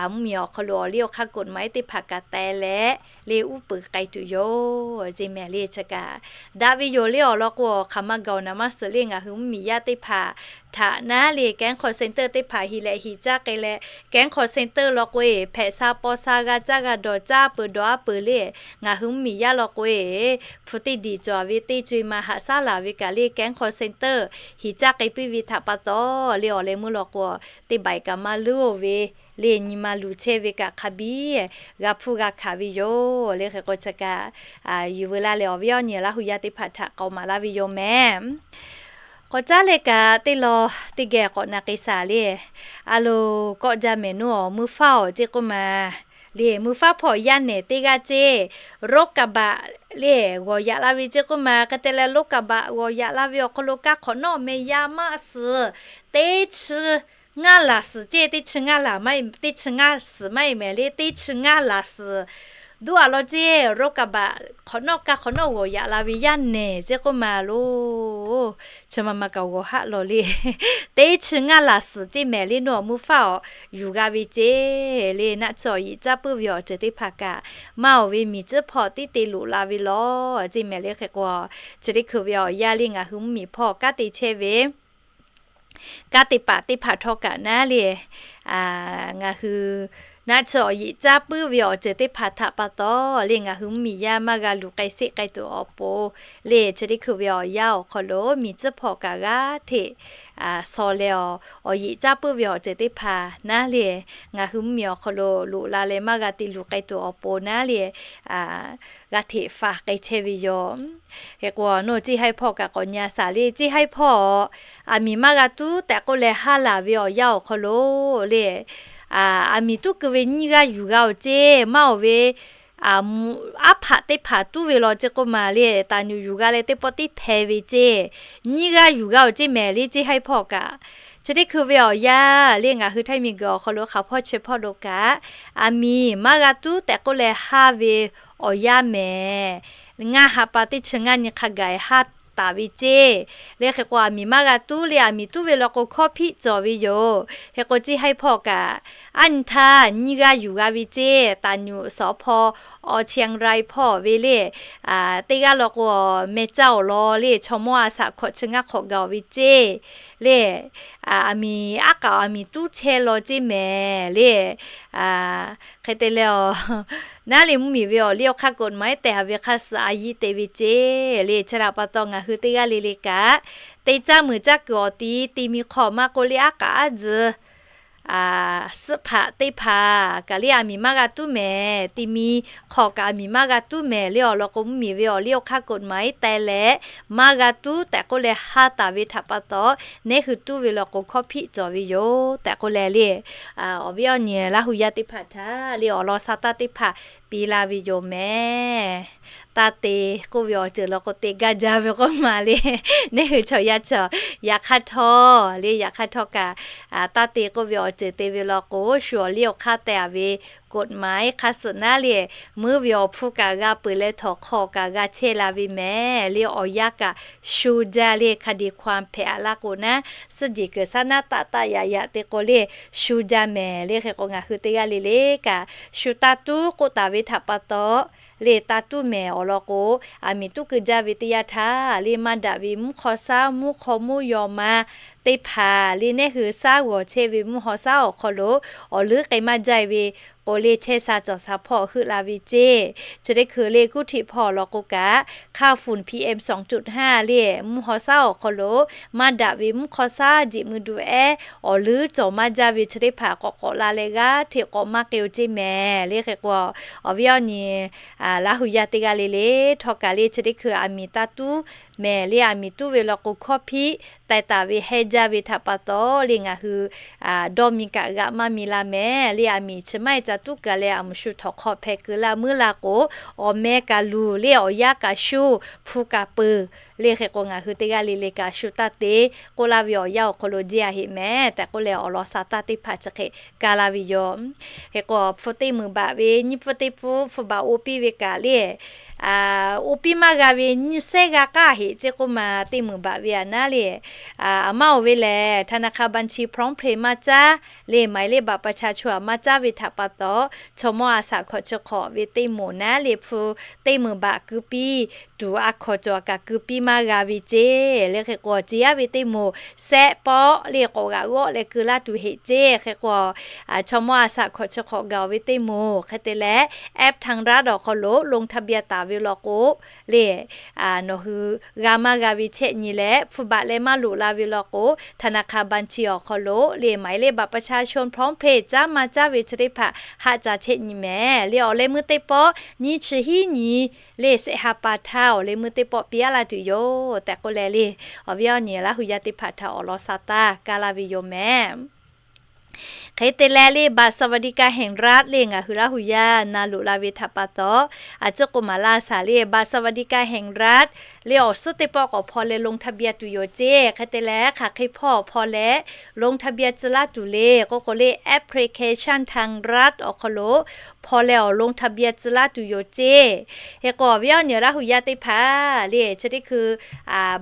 mvuhˇ miˬ awˬ hk'aw lo awˬ liˇ awˬ hk'aˇ กฎหมาย teˇ hpaˍ kaꞈ teh leh le uˉ peunˍ k'ai tuˬ yoˬ ceˇ mehˍ le. Chi kaꞈ daꞈ ve yoˬ le awˬ lawn k'o hk'aˬ ma gaˬ-oˬ naˍ maˇ suh le ngaˬ hui mvuhˇ miˬ yaˇ teˇ hpaˍ htaꞈ naˉ le แก๊งคอลเซ็นเตอร์ teˇ hpaˍ hi leh hi caˇ k'ai leh แก๊งคอลเซ็นเตอร์ law k'o e hpehꞈ sha paw sha g'a caˇ g'a dawˬ caˇ peuˬ dawˬ aˉ peuˬ le ngaˬ hui mvuhˇ miˬ yaˇ law k'o e hpu teˇ diˬ cawˬ ve teˇ co-e ma haꞈ shaˉ laˬ ve kaꞈ le แก๊งคอลเซ็นเตอร์ hi caˇ k'ai piˇ ve htaꞈ pa taw le awˬ leh meuˇ law k'o teˇ baiˬ kaꞈ maˇ luˉ-oˬ ve le nyi ma luˬ chehˇ ve kaꞈ hk'a biˇ g'a hpuˇ g'a hkanˍ ve yoˬ. Le hk'e k'o chi kaꞈ yuˬ veu laˇ leh awˬ viˉ awˬ nyi Laˇ hu yaˇ teˇ hpaˍ htaꞈ k'awꞈ maˍ laˇ ve yoˬ mehˍ. K'awꞈ caˉ leh kaꞈ teˇ law teˇ geh k'awꞈ na k'ai shaˍ le. A loˍ, kawˆ jaˇ mehˍ nuˇ awˬ, mvuhˇ faˉ awˬ ceˇ k'oˆ ma le, mvuhˇ faˉ hpawˇ yaˇ nehˬ teˇ g'aˇ ceˇ, rokabaꞈ le g'awˬ yaꞈ la ve ceˇ k'oˆ ma. Hk'e te leh rokabaꞈ g'awˬ yaꞈ la ve awˬ hk'aw lo kaˇ hk'awꞈ nawˉ meh yaˇ maˇ suhˍ, teˇ chi ngaˇ laˬ suhˍ ceˇ, teˇ chi ngaˇ laˬ maˇ, teˇ chi ngaˇ suhˍ maˇ heˆ mehˍ le, teˇ chi ngaˇ laˬ suhˍ duˇ a law ceˇ, rokabaꞈ hk'awꞈ nawˉ kaˇ hk'awꞈ nawˉ g'awˬ yaꞈ la ve yaˇ nehˬ ceˇ k'oˆ ma lo. Chi ma ma kaꞈ g'awˬ haˆ lawˬ le. Teˇ chi ngaˇ laˬ suhˍ ceˇ mehˍ le nuˇ awˬ, mvuhˇ faˉ awˬ yuˬ g'a ve ceˇ le. Naˆ tsuhˇ awˬ yeꞈ caˇ puiˉ ve awˬ ceuˬ teˇ hpaˍ kaꞈ maˇ oˬ ve miˬ tcuhˉ hpawˇ tiˉ te loꞈ la ve lawˬ ceˇ mehˍ le. Hk'e k'o chi teˇ hkui ve awˬ yanˇ le ngaˬ hui mvuhˇmiˬ hpawˇ kanˉ te chehˇ ve kanˉ te paˍ teˇ hpaˍ htawˇ kaꞈ naˉ le, ngaˬ hui naˆ tsuhˇ awˬ yeꞈ caˇ puiˉ ve awˬ ceuˬ teˇ hpaˍ htaꞈ pa taw le ngaˬ hui mvuhˇmiˬ yaˇ maˇ g'a luˬ k'ai sheˆ k'ai tuˬ awˬ pon le chi teˇ hkui ve awˬ yanˇ awˬ hk'aw lo miˬ tcuhˉ hpawˇ kaꞈ g'aˇ hteꞈ shaw leh awˬ, awˬ yeꞈ caˇ puiˉ ve awˬ ceuˬ teˇ hpaˍ naˉ le ngaˬ hui mvuhˇmiˬ awˬ hk'aw lo loꞈ la leh maˇ g'a te luˬ k'ai tuˬ awˬ pon naˉ le g'a hteꞈ faˍ k'ai chehˇ ve yoˬ. Hk'e k'o, nawˬ ceˇ haiˉ hpawˇ kaꞈ k'awꞈ nyi a shaˍ le. Ceˇ haiˉ hpawˇ aˬ miˍ maˇ g'a tuˉ tehꞈ k'oˆ leh haˉ laˬ ve awˬ yanˇ awˬ hk'aw lo le, aˬ miˍ tuˉ keu ve nyiˇ g'aˇ yuˬ g'a awˬ ceˇ maˇ oˬ ve, aˉ hpaꞈ teˇ hpaˍ tuˉ ve law ceˇ k'oˆ ma le, taˍ nyuꞈ yuˬ g'a leh teˇ pawˆ tiˉ hpeh ve ceˇ, nyiˇ g'aˇ yuˬ g'a awˬ ceˇ mehˍ le ceˇ haiˉ hpawˇ kaꞈ. Chi teˇ hkui ve awˬ yanˇ le ngaˬ hui Htaiˇ miˬ guiˬ awˬ hk'aw lo hk'aˬ hpawˇ chi hpawˇ lo kaꞈ, aˬ miˍ maˇ g'a tuˉ tehꞈ k'oˆ leh haˉ ve awˬ yanˇ mehˍ. Ngaˇ ha pa teˇ chi ngaˇ nyi hk'a gaˬ haˉ taˍ ve ceˇ. Le hk'e k'o aˬ miˍ maˇ g'a tuˉ le aˬ miˍ tuˉ ve law k'o hkawˇ hpiˆ cawˬ ve yoˬ. Hk'e k'o ceˇ haiˉ hpawˇ kaꞈ aˉ nyi htaˇ nyiˇ g'aˇ yuˬ g'a ve ceˇ. Taˍ nyuꞈ sawˍ hpawˇ awˬ Chiang Rai hpawˇ ve le, teˇ g'aˇ law k'o meh caˇ awˬ lawn le chaw mawˇ a shaꞈ hkawꞈ chi ngaˇ hk'awꞈ gaˬ awˬ ve ceˇ. Le aˬ miˍ aˉ k'aꞈ aˬ miˍ tuˉ chehˇ law ceˇ mehˍ le. Hk'e te leh awˬ, naˉ le mvuhˇmiˬ ve awˬ liˇ awˬ hk'aˇ กฎหมาย tehꞈ haˍ ve hk'a suhˍ a yiˇ te ve ceˇ le. Chi htaꞈ pa taw ngaˬ hui teˇ g'aˇ le le kaꞈ te caˇ muiˬ caˇ kuiˬ awˬ ti te mi hk'aw maˇ k'oˆ le aˉ k'aꞈ aˉ tcuh suhˆ hpaꞈ teˇ hpaˍ kaꞈ le aˬ miˍ maˇ g'a tuˉ mehˍ. Te mi hk'aw kaꞈ aˬ miˍ maˇ g'a tuˉ mehˍ le awˬ lawn k'o mvuhˇmiˬ ve awˬ liˇ awˬ hk'aˇ กฎหมาย tehꞈ leh maˇ g'a tuˉ tehꞈ k'oˆ leh haˉ taˍ ve htaꞈ pa taw, neˉ hui tuˉ ve law k'o hkawˇ hpiˆ cawˬ ve yoˬ tehꞈ k'oˆ leh le, awˬ viˉ awˬ nyi Laˇ hu yaˇ teˇ hpaˍ htaꞈ le awˬ lawn sa taˇ teˇ hpaˍ piˇ laˇ ve yoˬ mehˍ. Taˇ te k'oˆ ve awˬ ceuˬ law k'o te gaˇ jaˇ ve k'oˆ ma le. Neˉ hui chaw yaˇ chaw yaꞈ hk'aˇ htawˇ le yaꞈ hk'aˇ htawˇ kaꞈ taˇ te k'oˆ ve awˬ ceuˬ te ve law k'o shu awˬ liˇ awˬ hk'aˇ tehꞈ haˍ ve กฎหมาย hk'a suhˍ naˉ le, meuˇ ve awˬ hpu kaꞈ g'a peuˬ leh htawnˍ hk'aw kaꞈ g'a chehˇ la ve mehˍ le awˬ yanˇ kaꞈ shu jaˇ le คดีความ hpehꞈ a laˇ k'o naˉ, suhˉ jeˬ kuiˬ shaˉ naˉ taˆ taˆ yaꞈ yaꞈ te k'o le shu jaˇ mehˍ le. Hk'e k'o ngaˬ hui teˇ g'aˇ le le kaꞈ shu taˇ tuˉ k'oˆ taˍ ve htaꞈ pa taw le taˇ tuˉ mehˍ awˬ lawn k'o, aˬ miˍ tuˉ keu jaˇ ve teˇ yanˇ htaˇ le maˇ daꞈ ve mvuhˇ hk'aw shaˉ mvuhˇ hk'aw mvuhˇ yaw ma teˇ hpaˍ le neˉ hui shaˉ g'awˬ chehˇ ve mvuhˇ haw shaˉ awˬ hk'aw lo awˬ leuˉ k'ai maˇ jaˇ ve k'o le chehˇ sha cawˬ sha hpawˇ heuˆ la ve ceˇ. Chi teˇ hkui le kuˇ htiꞈ hpawˇ awˬ lawn k'o kaꞈ hk'a funˍ PM สองจุดห้า le mvuhˇ haw shaˉ awˬ hk'aw lo maˇ daꞈ ve mvuhˇ hk'aw shaˉ jeꞈ mui du ehˉ awˬ leuˉ cawˬ maˇ jaˇ ve chi teˇ hpaˍ k'awꞈ k'awꞈ la leh g'aˇ hteꞈ k'awꞈ maˇ k'ai oˬ ceˇ mehˍ le. Hk'e k'o awˬ viˉ awˬ nyi Laˇ hu yaˇ teˇ g'aˇ le le htawˇ kaꞈ le chi teˇ hkui aˬ miˍ taˇ tuˉ mehˍ le aˬ miˍ tuˉ ve law k'o hkawˇ hpiˆ taiˍ taˍ ve heh jaˇ ve htaꞈ pa taw le ngaˬ hui dawˇ mi kaꞈ g'aꞈ maˇ mi la mehˍ le aˬ miˍ chi maˇ heˆ ca tuˉ kaˬ leh aˬ muˍ shu htawnˍ hk'aw hpeh keu laˇ meuˉ la k'o, awˬ meh kaꞈ luˬ le awˬ yaˇ kaꞈ shu hpu kaꞈ peuˬ le. Hk'e k'o ngaˬ hui teˇ g'aˇ le le kaꞈ shu taˇ te k'oˆ laˇ ve awˬ yanˇ awˬ hk'aw lo jeˇ a heˆ mehˍ tehꞈ k'oˆ leh awˬ lawn sa taˇ teˇ hpaˍ chi hk'e ka laˇ ve yoˬ. Hk'e k'o hpu teˇ meunˍ baꞈ ve nyiˇ pfuhˇ teˇ pfuhˇ hpu baꞈ oˇ piˇ ve kaꞈ le oˇ piˇ maˇ g'a ve nyiˇ sehˉ g'a k'aˇ heꞈ ceˇ k'oˆ ma teˇ meunˍ baꞈ ve aˬ naˉ le, aˬ maˇ oˬ ve lehˬ ธนาคารบัญชีพร้อมเพย์ maˇ caˉ le หมายเลขบัตรประชาชน maˇ caˉ ve htaꞈ pa taw, chaw mawˇ a shaꞈ hkawꞈ chi hk'awꞈ ve teˇ moˍ naˉ le hpu teˇ meunˍ baꞈ keu piˇ tuˬ a hkawꞈ cawˬ kaꞈ keu piˇ maˇ g'a ve ceˇ. Le hk'e k'o ceˇ yaˇ ve teˇ moˍ sehˆ pawˆ le k'awꞈ g'aꞈ g'awˆ leh keu laˇ tuˬ heꞈ ceˇ. Hk'e k'o chaw mawˇ a shaꞈ hkawꞈ chi hk'awꞈ gaˬ ve teˇ moˍ hk'e te leh แอปทางรัฐ awˬ hk'aw lo ลงทะเบียน taˍ ve law k'o, le, nawˬ hui g'a maˇ g'a ve chehˇ nyi leh hpu baꞈ leh maˇ loꞈ la ve law k'o, ธนาคารบัญชี awˬ hk'aw lo le หมายเลขบัตรประชาชน พร้อมเพย์ caˉ maˇ caˉ ve chi teˇ hpaˍ haˆ ca chehˇ nyi mehˍ. Le awˬ leh meuˇ teˇ pawˆ nyiˇ chi hiˉ nyi le shehˆ ha pa htaˇ awˬ leh meuˇ teˇ pawˆ piˇ laˇ tuˬ yoˬ tehꞈ k'oˆ leh le, awˬ viˉ awˬ nyi Laˇ hu yaˇ teˇ hpaˍ htaꞈ awˬ lawn sa taˇ kaˇ laˇ ve yoˬ mehˍ. Hk'e te leh le บัตรสวัสดิการแห่งรัฐ le ngaˬ hui Laˇ hu yaˇ na loꞈ la ve htaꞈ pa taw, a ciˉ k'o maˍ laˇ shaˍ le บัตรสวัสดิการแห่งรัฐ le awˬ suhˉ teˇ pawˆ k'awꞈ hpaw leh ลงทะเบียน tuˬ yoˬ ceˇ. Hk'e te leh hk'aˬ hk'e hpawˇ hpaw leh ลงทะเบียน tcuh laˇ tuˬ le k'oˆ k'o le แอปพลิเคชันทางรัฐ awˬ hk'aw lo hpaw leh awˬ ลงทะเบียน tcuh laˇ tuˬ yoˬ ceˇ. Hk'e k'o awˬ viˉ awˬ nyi Laˇ hu yaˇ teˇ hpaˍ le chi teˇ hkui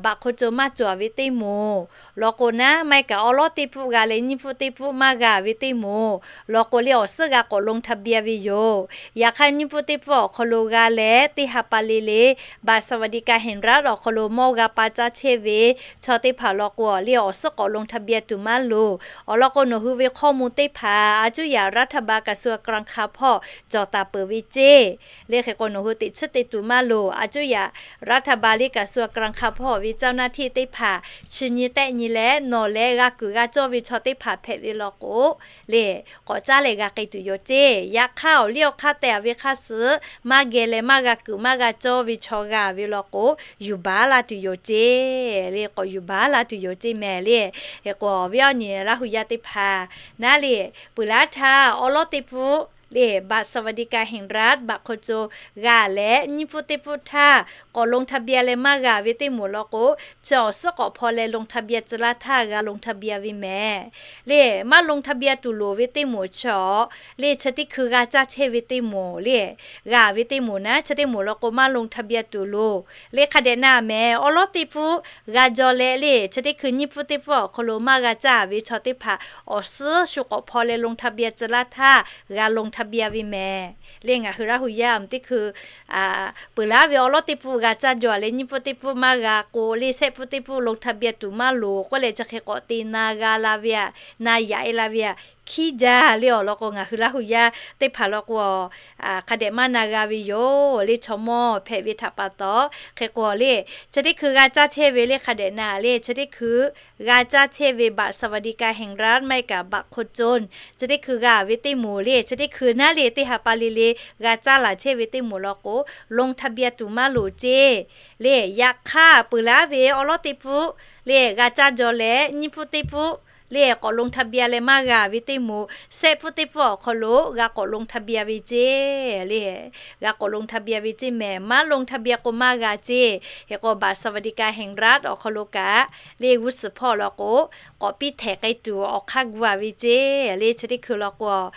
บัตรคนจน maˇ cawˬ ve teˇ moˍ law k'o naˉ, maˇ heˆ kaꞈ awˉ lawˉ teˇ pfuhˆ g'a leh nyiˇ pfuhˆ teˇ pfuhˆ maˇ g'a ve teˇ moˍ law k'o le awˬ suhˉ g'a k'awꞈ ลงทะเบียน ve yoˬ. Yaꞈ hk'aˇ nyiˇ pfuhˆ teˇ pfuhˆ awˬ hk'aw lo g'a leh teˇ ha pa le le บัตรสวัสดิการแห่งรัฐ awˬ hk'aw lo mawˇ g'a pa caˇ chehˇ ve chaw teˇ hpaˍ law k'o le awˬ suhˉ k'awꞈ ลงทะเบียน tuˬ maˇ loˍ. Awˬ lawn k'o nawˬ hui ve hkawˇ mvuh teˇ hpaˍ a cuˇ yaꞈ รัฐบาล กระทรวงการคลัง hpawˇ cawˬ taˍ peuˬ ve ceˇ. Le hk'e k'o nawˬ hui teꞈ chiˉ te tuˬ maˇ loˍ. A cuˇ yaꞈ รัฐบาล le กระทรวงการคลัง hpawˇ ve เจ้าหน้าที่ teˇ hpaˍ chi nyi tehˆ nyi leh nawˬ leh g'a kuiˬ g'a cawˇ ve chaw teˇ hpaˍ hpehꞈ ve law k'o le k'awꞈ caˉ leh g'a k'ai tuˬ yoˬ ceˇ. Yaꞈ hk'aˇ awˬ liˇ awˬ hk'aˇ tehꞈ ve hk'aˇ suh maˇ geh leh maˇ g'a kuiˬ maˇ g'a cawˇ ve chaw g'a ve law k'o yuˬ baˬ laˇ tuˬ yoˬ ceˇ. Le k'awꞈ yuˬ baˬ laˇ tuˬ yoˬ ceˇ mehˍ le. Hk'e k'o awˬ viˉ awˬ nyi Laˇ hu yaˇ teˇ hpaˍ naˉ le peuˬ laˉ htaˇ awˉ lawˉ teˇ pfuhˆ le บัตรสวัสดิการแห่งรัฐ บัตรคนจน g'a leh nyiˇ pfuhˆ teˇ pfuhˆ htaˇ k'awꞈ ลงทะเบียน leh maˇ g'a ve teˇ moˍ law k'o, chi awˬ suhˉ k'awꞈ hpaw leh ลงทะเบียน tcuh laˇ htaˇ g'a ลงทะเบียน ve mehˍ. Le maˇ ลงทะเบียน tuˬ loˍ ve teˇ moˍ chi awˬ le chi teˇ hkui g'a caˇ chehˇ ve teˇ moˍ le g'a ve teˇ moˍ naˉ, chi teˇ moˍ law k'o maˇ ลงทะเบียน tuˬ loˍ. Le hk'a dehꞈ na mehˍ, awˉ lawˉ teˇ pfuhˆ g'a jaw leh le chi teˇ hkui nyiˇ pfuhˆ teˇ pfuhˆ awˬ hk'aw lo maˇ g'a caˇ ve chaw teˇ hpaˍ awˬ suhˉ shu k'awꞈ hpaw leh ลงทะเบียน tcuh laˇ htaˇ g'a ลงทะเบียน ve mehˍ. Le ngaˬ hui Laˇ hu yaˇ teˇ hkui peuˬ laˉ ve awˉ lawˉ teˇ pfuhˆ g'a caˇ jaw leh nyiˇ pfuhˆ teˇ pfuhˆ maˇ g'a k'o le shehˆ pfuhˆ teˇ pfuhˆ ลงทะเบียน tuˬ maˇ loˍ k'oˆ leh chi hk'e k'awꞈ te na g'a la ve aꞈ, na yaꞈ e la ve aꞈ, hkiˉ jaˇ le awˬ lawn k'o ngaˬ hui Laˇ hu yaˇ teˇ hpaˍ law k'o hk'a dehꞈ maˇ na g'a ve yoˬ. Le chaw mawˇ hpehꞈ ve htaꞈ pa taw hk'e k'o le chi teˇ hkui g'a caˇ chehˇ ve le hk'a dehꞈ na le chi teˇ hkui g'a caˇ chehˇ ve บัตรสวัสดิการแห่งรัฐ maˇ heˆ kaꞈ บัตรคนจน chi teˇ hkui g'a ve teˇ moˍ le chi teˇ hkui naˉ le teˇ ha pa le le g'a caˇ laˬ chehˇ ve teˇ moˍ law k'o ลงทะเบียน tuˬ maˇ loˍ ceˇ. Le yaꞈ hk'aˇ peuˬ laˉ ve awˉ lawˉ teˇ pfuhˆ le g'a caˇ jaw leh nyiˇ pfuhˆ teˇ pfuhˆ le k'awꞈ ลงทะเบียน leh maˇ g'a ve teˇ moˍ shehˆ pfuhˆ teˇ pfuhˆ awˬ hk'aw lo g'a k'awꞈ ลงทะเบียน ve ceˇ. Le g'a k'awꞈ ลงทะเบียน ve ceˇ mehˍ. Maˇ ลงทะเบียน k'o maˇ g'a ceˇ. Hk'e k'o บัตรสวัสดิการแห่งรัฐ awˬ hk'aw lo kaꞈ le g'uˇ suhˍ hpawˇ law k'o k'awꞈ piˇ htehꞈ k'ai tuˬ awˬ hk'aˇ gu a ve ceˇ. Le chi teˇ hkui law k'o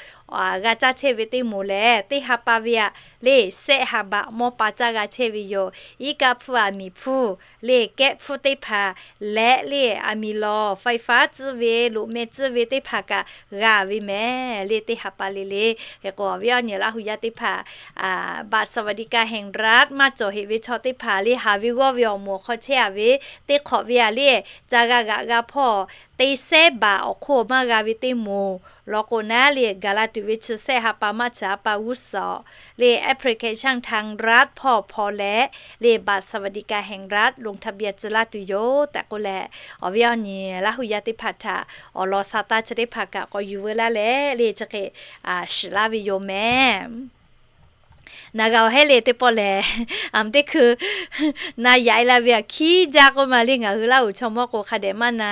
g'a caˇ chehˇ ve teˇ moˍ lehˬ teˇ ha pa ve aꞈ le shehˆ ha baꞈ mawˇ pa caˇ g'a chehˇ ve yoˬ. Iˉ kaˆ hpfuhˇ aˬ miˍ hpfuhˇ le kehˉ hpfuhˇ teˇ hpaˍ leh le aˬ miˍ lawˬ ไฟฟ้า tcuhˇ ve loꞈ meh tcuhˇ ve teˇ hpaˍ kaꞈ g'a ve mehˍ. Le teˇ ha pa le le hk'e k'o awˬ viˉ awˬ nyi Laˇ hu yaˇ teˇ hpaˍ บัตรสวัสดิการแห่งรัฐ maˇ cawˬ heꞈ ve chaw teˇ hpaˍ le haˍ ve g'awˇ ve awˬ moˍ awˬ hk'aw chehˇ a ve teˇ hk'awꞈ ve aꞈ le ca g'a g'aꞈ g'a hpawˇ teˇ sehˉ baꞈ awˬ hk'oˆ maˇ g'a ve teˇ moˍ law k'o naˉ le gaˬ la tuˬ ve chi shehˆ ha pa maˇ chi ha pa g'uˇ suhˍ le แอปพลิเคชันทางรัฐ hpawˇ hpaw leh le บัตรสวัสดิการแห่งรัฐ ลงทะเบียน tcuh laˇ tuˬ yoˬ tehꞈ k'oˆ leh, awˬ viˉ awˬ nyi Laˇ hu yaˇ teˇ hpaˍ htaꞈ awˬ lawn sa taˇ chi teˇ hpaˍ kaꞈ k'awꞈ yuˬ veu laˇ leh le chi hk'e shiˍ laˇ ve yoˬ mehˍ. Na g'a awˬ heˆ le teˇ pawˆ lehˬ, aˬ teˇ hkui na yaꞈ e la ve aꞈ hkiˉ jaˇ k'oˆ ma le ngaˬ hui Laˇ huˍ chaw mawˇ k'o hk'a dehꞈ maˇ na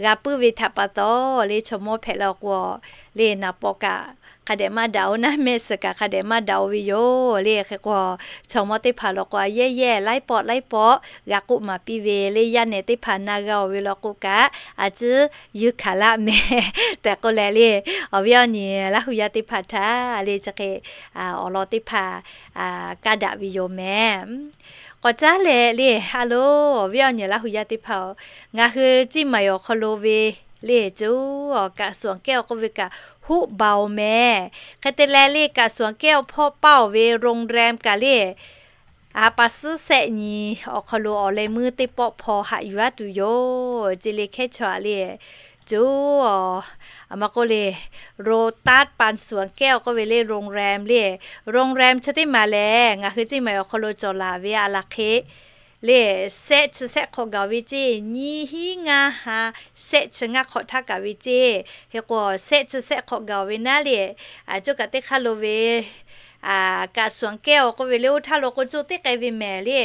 g'a puiˉ ve htaꞈ pa taw le chaw mawˇ hpehꞈ la k'o le naˍ paw kaꞈ hk'a dehꞈ maˇ daꞈ oˬ naˉ mehˆ suhˍ kaꞈ hk'a dehꞈ maˇ daꞈ oˬ ve yoˬ le. Hk'e k'o chaw mawˇ teˇ hpaˍ law k'o a yehˇ yehˇ laiˉ pawˆ laiˉ pawˆ g'a k'oˆ maˍ piˇ ve le yaˇ nehˬ teˇ hpaˍ na g'a oˬ ve law k'o kaꞈ a ciˉ yuˇ hkanˍ laˇ mehˍ tehꞈ k'oˆ leh le, awˬ viˉ awˬ nyi Laˇ hu yaˇ teˇ hpaˍ htaꞈ le chi hk'e awˬ lawn teˇ hpaˍ kaˇ daꞈ ve yoˬ mehˍ. K'awꞈ caˉ leh le, a lo, awˬ viˉ awˬ nyi Laˇ hu yaˇ teˇ hpaˍ-oˬ, ngaˬ hui ciˇ maˬ awˬ hk'aw lo ve le cuˬ awˬ kaꞈ suhˍ awˬ kehˉ awˬ k'oˆ ve kaꞈ huˆ ba oˬ mehˍ. Hk'e te leh le kaꞈ suhˍ awˬ kehˉ awˬ hpawˇ paˇ oˬ ve โรงแรม kaꞈ le ha pa suhˉ shehˆ nyi awˬ hk'aw lo awˬ leh meuˇ teˇ pawˆ hpaw haꞈ yuˬ aˉ tuˬ yoˬ ce le hkehˉ chaw aꞈ le. coˬ, a maˇ k'oˆ le, โลตัส ปันสวนแก้ว k'oˆ ve le โรงแรม le, โรงแรม chi teˇ maˬ lehˬ ngaˬ hui Ciˇ Mai awˬ hk'aw lo cawˬ laˬ ve a laˬ hk'e le, shehˆ chi shehˆ hk'awꞈ gaˬ ve ceˇ, nyiˇ hinˉ ngaˇ ha shehˆ chi ngaˇ hk'awꞈ htaˇ kaꞈ ve ceˇ. Hk'e k'o shehˆ chi shehˆ hk'awꞈ gaˬ ve naˉ le, coˇ kaꞈ teˇ hk'aˇ lo ve กาดสวนแก้ว awˬ k'oˆ ve le oˇ htaˇ lo k'o coˇ teˇ k'ai ve mehˍ le,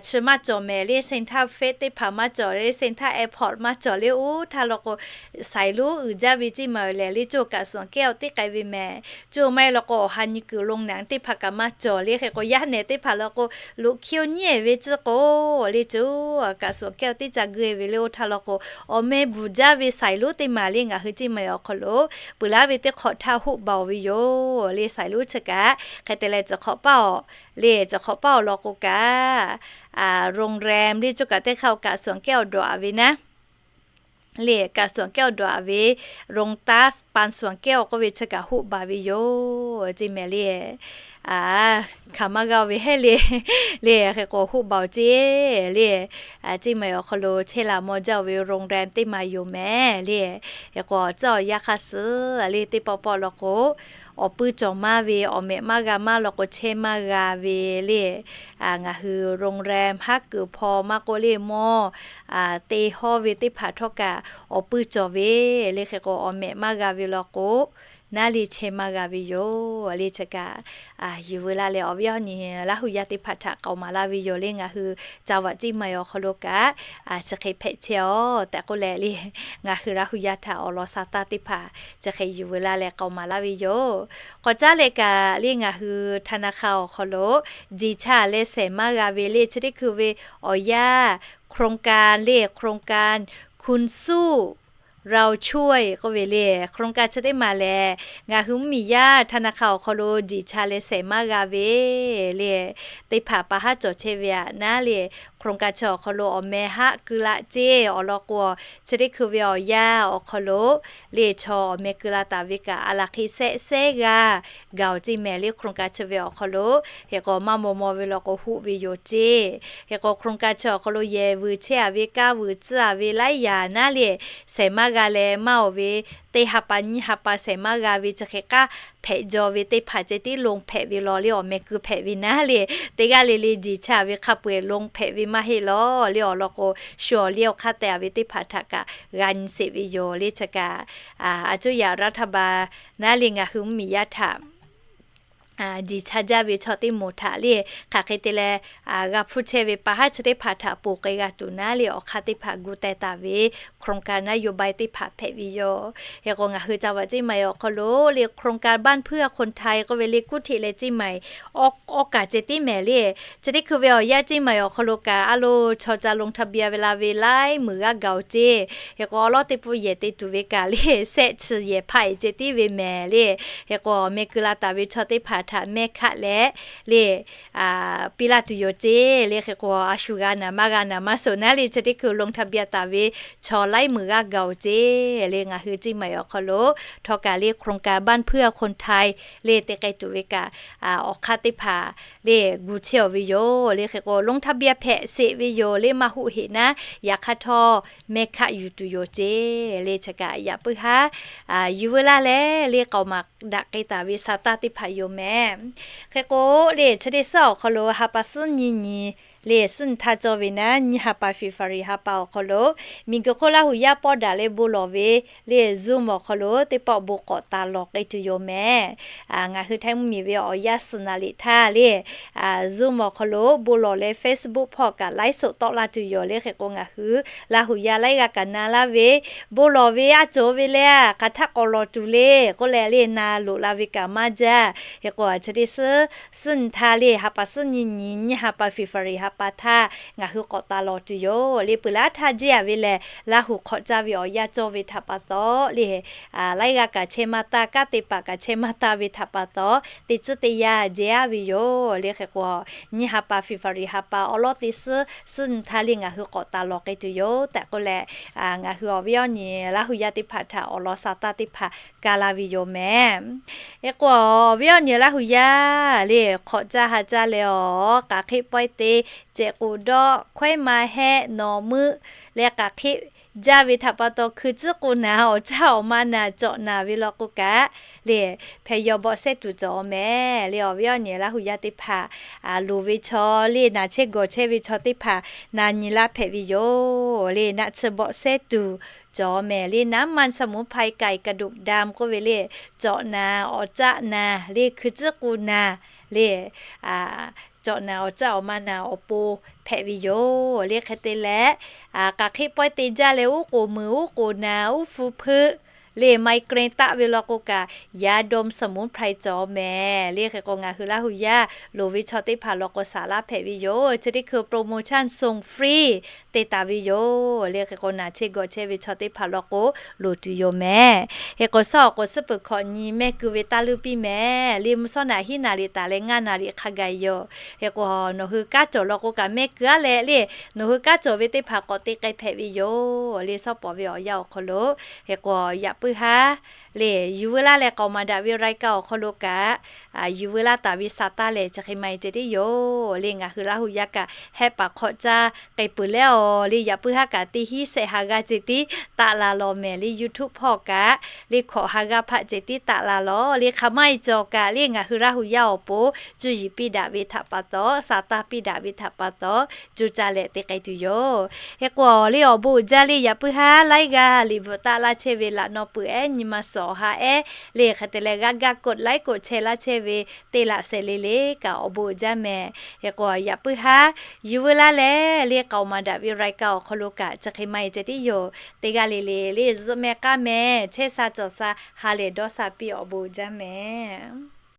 chi maˇ cawˬ mehˍ le, Saiˍ htaˇ fehˆ teˇ hpaˍ maˇ cawˬ le, Saiˍ htaˇ airport maˇ cawˬ le, oˇ htaˇ lo k'o saiˍ lonˉ uiˍ jaˇ ve Ciˇ Mai awˬ lehˬ le coˇ กาดสวนแก้ว teˇ k'ai ve mehˍ. Coˇ maˇ heˆ lo k'o awˬ ha nyi kuiˬ โรงหนัง teˇ hpaˍ kaꞈ maˇ cawˬ le. Hk'e k'o yaˇ nehˬ teˇ hpaˍ lo k'o loꞈ hkiˇ oˇ nyiˉ ve tcuhˉ k'o le coˇ กาดสวนแก้ว teˇ ca geuˆ ve le oˇ htaˇ lo k'o awˬ meh bvuhˬ jaˇ ve saiˍ lonˉ teˇ maˬ le ngaˬ hui Ciˇ Mai awˬ hk'aw lo peuˬ laˇ ve teˇ hk'awꞈ htaˇ hoˆ baˬ ve yoˬ le. Saiˍ lonˉ chi kaꞈ hk'e te leh tcuhˉ hk'awꞈ paˇ awˬ le, tcuhˉ hk'awꞈ paˇ awˬ lo k'o kaꞈ โรงแรม le coˇ kaꞈ teˇ hk'aˇ กาดสวนแก้ว dawꞈ ve naˉ le, กาดสวนแก้ว dawꞈ ve โลตัส ปันสวนแก้ว k'oˆ ve chi kaꞈ hoˆ baˬ ve yoˬ Ciˇ Mai le. Hkaˍ maˇ g'a ve heˆ le, le hk'e k'o hoˆ baˬ oˬ ceˇ le. Ciˇ Mai awˬ hk'aw lo chehˇ laˬ mawˇ jaˇ ve โรงแรม teˇ maˬ yoˬ mehˍ le. Hk'e k'o tcuhˉ awˬ yaˇ hk'aˇ suh le teˇ pawˆ pawˆ lo k'o awˬ puiˇ cawˬ maˇ ve, awˬ mehꞈ maˇ g'a maˇ lo k'o chehˇ maˇ g'a ve le. Ngaˬ hui โรงแรม haˉ kuiˬ hpaw maˇ k'oˆ le mawˇ te hawˇ ve teˇ hpaˍ htawˇ kaꞈ awˬ puiˇ cawˬ ve le. Hk'e k'o awˬ mehꞈ maˇ g'a ve lo k'o naˉ le chehˇ maˇ g'a ve yoˬ le. Chi kaꞈ yuˬ veu laˇ leh awˬ viˉ awˬ nyi Laˇ hu yaˇ teˇ hpaˍ htaꞈ k'aoˍ maˍ laˇ ve yoˬ le. Ngaˬ hui จังหวัด Ciˇ Mai awˬ hk'aw lo kaꞈ chi hk'e hpehꞈ chehˇ aˬ tehꞈ k'oˆ leh le, ngaˬ hui Laˇ hu yaˇ htaꞈ awˬ lawn sa taˇ teˇ hpaˍ chi hk'e yuˬ veu laˇ leh k'aoˍ maˍ laˇ ve yoˬ. K'awꞈ caˉ leh kaꞈ le ngaˬ hui ธนาคาร awˬ hk'aw lo ดิจิทัล leh shehˍ maˇ g'a ve le chi teˇ hkui ve awˬ yanˇ โครงการ le โครงการ คุณสู้เราช่วย k'oˆ ve le. โครงการ chi teˇ maˬ lehˬ ngaˬ hui mvuhˇmiˬ yaˇ ธนาคาร awˬ hk'aw lo ดิจิทัล leh shehˍ maˇ g'a ve le teˇ hpaˍ pa haˉ cawˬ chehˇ ve aꞈ naˉ le. โครงการ chi awˬ hk'aw lo awˬ meh haˆ keu laˇ ceˇ awˬ lawn k'o, chi teˇ hkui ve awˬ yanˇ awˬ hk'aw lo le chaw awˬ meh keu la taˍ ve kaꞈ a laˬ hk'e shehˆ shehˆ g'aˇ gaˬ oˬ ceˇ mehˍ le โครงการ chi ve awˬ hk'aw lo. Hk'e k'o maˇ maw maw ve lo k'o hoˆ ve yoˬ ceˇ. Hk'e k'o โครงการ chi awˬ hk'aw lo yehˬ vuiˬ chehˇ a ve kanˉ vuiˬ tcuhˉ a ve laiˉ yaꞈ naˉ le shehˍ maˇ g'a leh maˇ oˬ ve teˇ ha pa nyiˇ ha pa shehˍ maˇ g'a ve chi hk'e k'aˉ hpehꞈ jaw ve teˇ hpaˍ ceh tiˉ ลง hpehꞈ ve law le awˬ meh keu hpehꞈ ve naˉ le. Teˇ g'aˇ le le ดิจิทัล ve hk'a peu-eˬ ลง hpehꞈ ve maˇ heˆ law le awˬ lawn k'o, shu awˬ liˇ awˬ hk'aˇ teh a ve teˇ hpaˍ htaꞈ kaꞈ g'a nyi sheˍ ve yoˬ le. Chi kaꞈ a cuˇ yaꞈ รัฐบาล naˉ le ngaˬ hui mvuhˇmiˬ yaˇ htaꞈ ดิจิทัล jaˇ ve chaw teˇ moˍ htaꞈ le hk'aˬ hk'e te leh g'a hpuˇ chehˇ ve pa haˉ chi teˇ hpaˍ htaꞈ ponˬ k'ai g'a tuˬ naˉ le awˬ hk'aˇ teˇ hpaˍ gu teh taˍ ve โครงการนโยบาย teˇ hpaˍ hpehꞈ ve yoˬ. Hk'e k'o ngaˬ hui จังหวัด Ciˇ Mai awˬ hk'aw lo le โครงการบ้านเพื่อคนไทย k'oˆ ve le kuˇ hteꞈ leh Ciˇ Mai awˬ kaˍ ceh tiˉ mehˍ le. Chi teˇ hkui ve awˬ yanˇ Ciˇ Mai awˬ hk'aw lo kaꞈ a lo chaw ca ลงทะเบียน ve la ve laiˉ meunˍ g'aˇ gaˬ oˬ ceˇ. Hk'e k'o awˬ lawˉ teˇ pawˆ yehˬ te tuˬ ve kaꞈ le shehˆ chi yehˬ hpaˇ eˬ ceh tiˉ ve mehˍ le. Hk'e k'o awˬ meh keu la taˍ ve chaw teˇ hpaˍ htaꞈ mehˆ hkaˆ leh le piˇ laˇ tuˬ yoˬ ceˇ le. Hk'e k'o a shu g'a naˍ maˇ g'a naˍ maˇ shoˍ naˉ le chi teˇ hkui ลงทะเบียน taˍ ve chaw laiˉ meunˍ g'aˇ gaˬ oˬ ceˇ le. Ngaˬ hui Ciˇ Mai awˬ hk'aw lo htawˇ kaꞈ le โครงการบ้านเพื่อคนไทย le te k'ai tuˬ ve kaꞈ awˬ hk'aˇ teˇ hpaˍ le gu chehˇ aˬ ve yoˬ le. Hk'e k'o ลงทะเบียน hpehꞈ sheˍ ve yoˬ le maˇ hoˆ heꞈ naˉ yaꞈ hk'aˇ htawˇ mehˆ hkaˆ yuˬ tuˬ yoˬ ceˇ le. Chi kaꞈ yaꞈ puiˉ haˉ yuˬ veu laˇ leh le k'aoˍ maˍ daꞈ k'ai taˍ ve sa taˇ teˇ hpaˍ yoˬ mehˍ. Hk'e k'o le chi teˇ suhˉ awˬ hk'aw lo ha pa suhˉ nyi nyi le suhˉ nyi htaˇ cawˇ ve naˉ nyiˇ ha pa February ha pa awˬ hk'aw lo miˬguiˬ hk'oˆ Laˇ hu yaˇ pawˆ daꞈ leh bon lawˬ ve le Zoom awˬ hk'aw lo teˇ pawˆ bon k'awꞈ taˍ lawˬ k'ai tuˬ yoˬ mehˍ. Ngaˬ hui Htaiˇ mvuhˇmiˬ ve awˬ yanˇ suhˍ naˍ liꞈ htaˇ le Zoom awˬ hk'aw lo bon lawˬ leh Facebook hpawˇ kaꞈ ไลฟ์สด tawˆ la tuˬ yoˬ le. Hk'e k'o ngaˬ hui Laˇ hu yaˇ laiˉ g'aˇ kaꞈ na laˇ ve bon lawˬ ve a cawˬ ve le hk'aˬ htaˇ k'awꞈ lawˬ tuˬ le k'oˆ leh le na loꞈ la ve kaꞈ maˇ jaˇ. Hk'e k'o chi teˇ suhˉ suhˉ nyi htaˇ le ha pa suhˉ nyi nyi nyiˇ ha pa February ha pa htaˇ ngaˬ hui k'awꞈ taˍ lawˬ tuˬ yoˬ le. Peuˬ laˇ htaˇ jehˇ a ve lehˬ Laˇ hu hk'awꞈ caˇ ve awˬ yanˇ cawˇ ve htaꞈ pa taw le laiˉ g'aˇ kaꞈ chehˇ maˇ taˇ, kanˉ te paˍ kaꞈ chehˇ maˇ taˇ ve htaꞈ pa taw teˇ tcuhˉ teˇ yanˇ jehˇ a ve yoˬ le. Hk'e k'o nyiˇ ha pa February ha pa awˬ lawˉ teˇ suhˉ suhˉ nyi htaˇ le ngaˬ hui k'awꞈ taˍ lawˬ k'ai tuˬ yoˬ tehꞈ k'oˆ leh, ngaˬ hui awˬ viˉ awˬ nyi Laˇ hu yaˇ teˇ hpaˍ htaꞈ awˬ lawn sa taˇ teˇ hpaˍ kaˇ laˇ ve yoˬ mehˍ. Hk'e k'o awˬ viˉ awˬ nyi Laˇ hu yaˇ le hk'awꞈ caˇ ha caˇ leh awˬ k'aꞈ hk'eˆ pawehˇ te cehˬ k'oˍ dawˆ, hkawehˉ ma hehˆ, nawˬ meuˆ leh k'aˬ hk'e jaˇ ve htaꞈ pa taw, hkui tcuhˉ k'o naˍ, awˬ caˇ awˬ ma naˍ, cawꞈ naˍ ve law k'o kaꞈ le, hpehꞈ yaw bawˆ sehˉ tuˬ cawˬ mehˍ le. Awˬ viˉ awˬ nyi Laˇ hu yaˇ teˇ hpaˍ, loˍ ve chaw le, naˬ chehˇ gawˬ chehˇ ve chaw teˇ hpaˍ naˬ nyi laˇ hpehꞈ ve yoˬ le. Naˆ tsuhˇ bawˆ sehˉ tuˬ cawˬ mehˍ le. น้ำมันสมุนไพรไก่กระดูกดำ k'oˆ ve le, cawꞈ naˍ, awˬ caˆ naˍ le, hkui tcuhˉ k'o naˍ le, cawꞈ naˍ, awˬ caˇ awˬ ma naˍ awˬ pon hpehꞈ ve yoˬ le. Hk'e te leh, k'aˬ hk'e pawehˇ te jaˇ leh uˉ k'oˍ muiˬ, uˉ k'oˍ naˍ, uˉ hpu hpeuˆ le, migraine taˆ ve law k'o kaꞈ, ยาดมสมุนไพร cawˬ mehˍ le. Hk'e k'o ngaˬ hui Laˇ hu yaˇ loˍ ve chaw teˇ hpaˍ law k'o saˍ laˇ hpehꞈ ve yoˬ. Chi teˇ hkui โปรโมชั่น ส่งฟรี te taˍ ve yoˬ le. Hk'e k'o naˬ chehˇ gawˬ chehˇ ve chaw teˇ hpaˍ law k'o loˍ tuˬ yoˬ mehˍ. Hk'e k'o shaˉ awˬ k'o suhˉ peuˬ hkawꞈ nyi mehˆ keu ve taˇ leuˇ piˇ mehˍ le. Mvuhˇ shawˉ naˍ hiˉ naˍ riˍ taˍ leh ngaˇ naˍ riˍ hk'a gaˬ yoˬ. Hk'e k'o nawˬ hui kanˉ cawˬ law k'o kaꞈ mehˆ keu aˉ leh le, nawˬ hui kanˉ cawˬ ve teˇ hpaˍ k'awꞈ te k'ai hpehꞈ ve yoˬ le. Shaˉ pawˍ ve awˬ yanˇ awˬ hk'aw lo, hk'e k'o yaꞈ puiˉ haˉ le, yuˬ veu laˇ leh k'aoˍ maˍ daꞈ ve รายการ awˬ hk'aw lo kaꞈ, yuˬ veu laˇ taˍ ve saˍ taˇ lehˬ chi hk'e maˇ heˆ ceh tiˉ yoˬ le. Ngaˬ hui Laˇ hu yaˇ kaꞈ hehˆ paˍ hk'awꞈ caˇ k'ai peuˬ leh awˬ le, yaꞈ puiˉ haˉ kaꞈ teˇ hinˉ shehˆ ha g'aˇ ceh tiˉ taˆ la law mehˍ le. YouTube hpawˇ kaꞈ le hkawꞈ ha g'aˇ hpaˆ ceh tiˉ taˆ la law le. Hk'aˬ maˇ heˆ cawˬ kaꞈ le, ngaˬ hui Laˇ hu yaˇ awˬ pon cuˇ yiˍ piˇ daꞈ ve htaꞈ pa taw, saˍ taˇ piˇ daꞈ ve htaꞈ pa taw, cuˇ caˇ leh te k'ai tuˬ yoˬ. Hk'e k'o le awˬ bon uiˍ jaˇ le, yaꞈ puiˉ haˉ laiˉ g'aˇ liꞈ bvuhꞈ taˆ laˇ chehˇ ve laꞈ naw peuˬ ehˉ nyi ma suhˍ awˬ ha ehˉ le, hk'e te leh g'aˇ gaˇ กดไลค์ กดแชร์ laˇ chehˇ ve teˇ laꞈ shehˍ le le kaꞈ awˬ bon uiˍ jaˇ mehˍ. Hk'e k'o yaꞈ puiˉ haˉ yuˬ veu laˇ leh le k'aoˍ maˍ daꞈ ve รายการ awˬ hk'aw lo kaꞈ chi hk'e maˇ heˆ ceh tiˉ yoˬ. Teˇ g'aˇ le le le zuhꞈ meh k'aˉ meh chehˇ sha cawˬ sha ha lehˬ dawˇ sha piˇ awˬ bon uiˍ jaˇ mehˍ.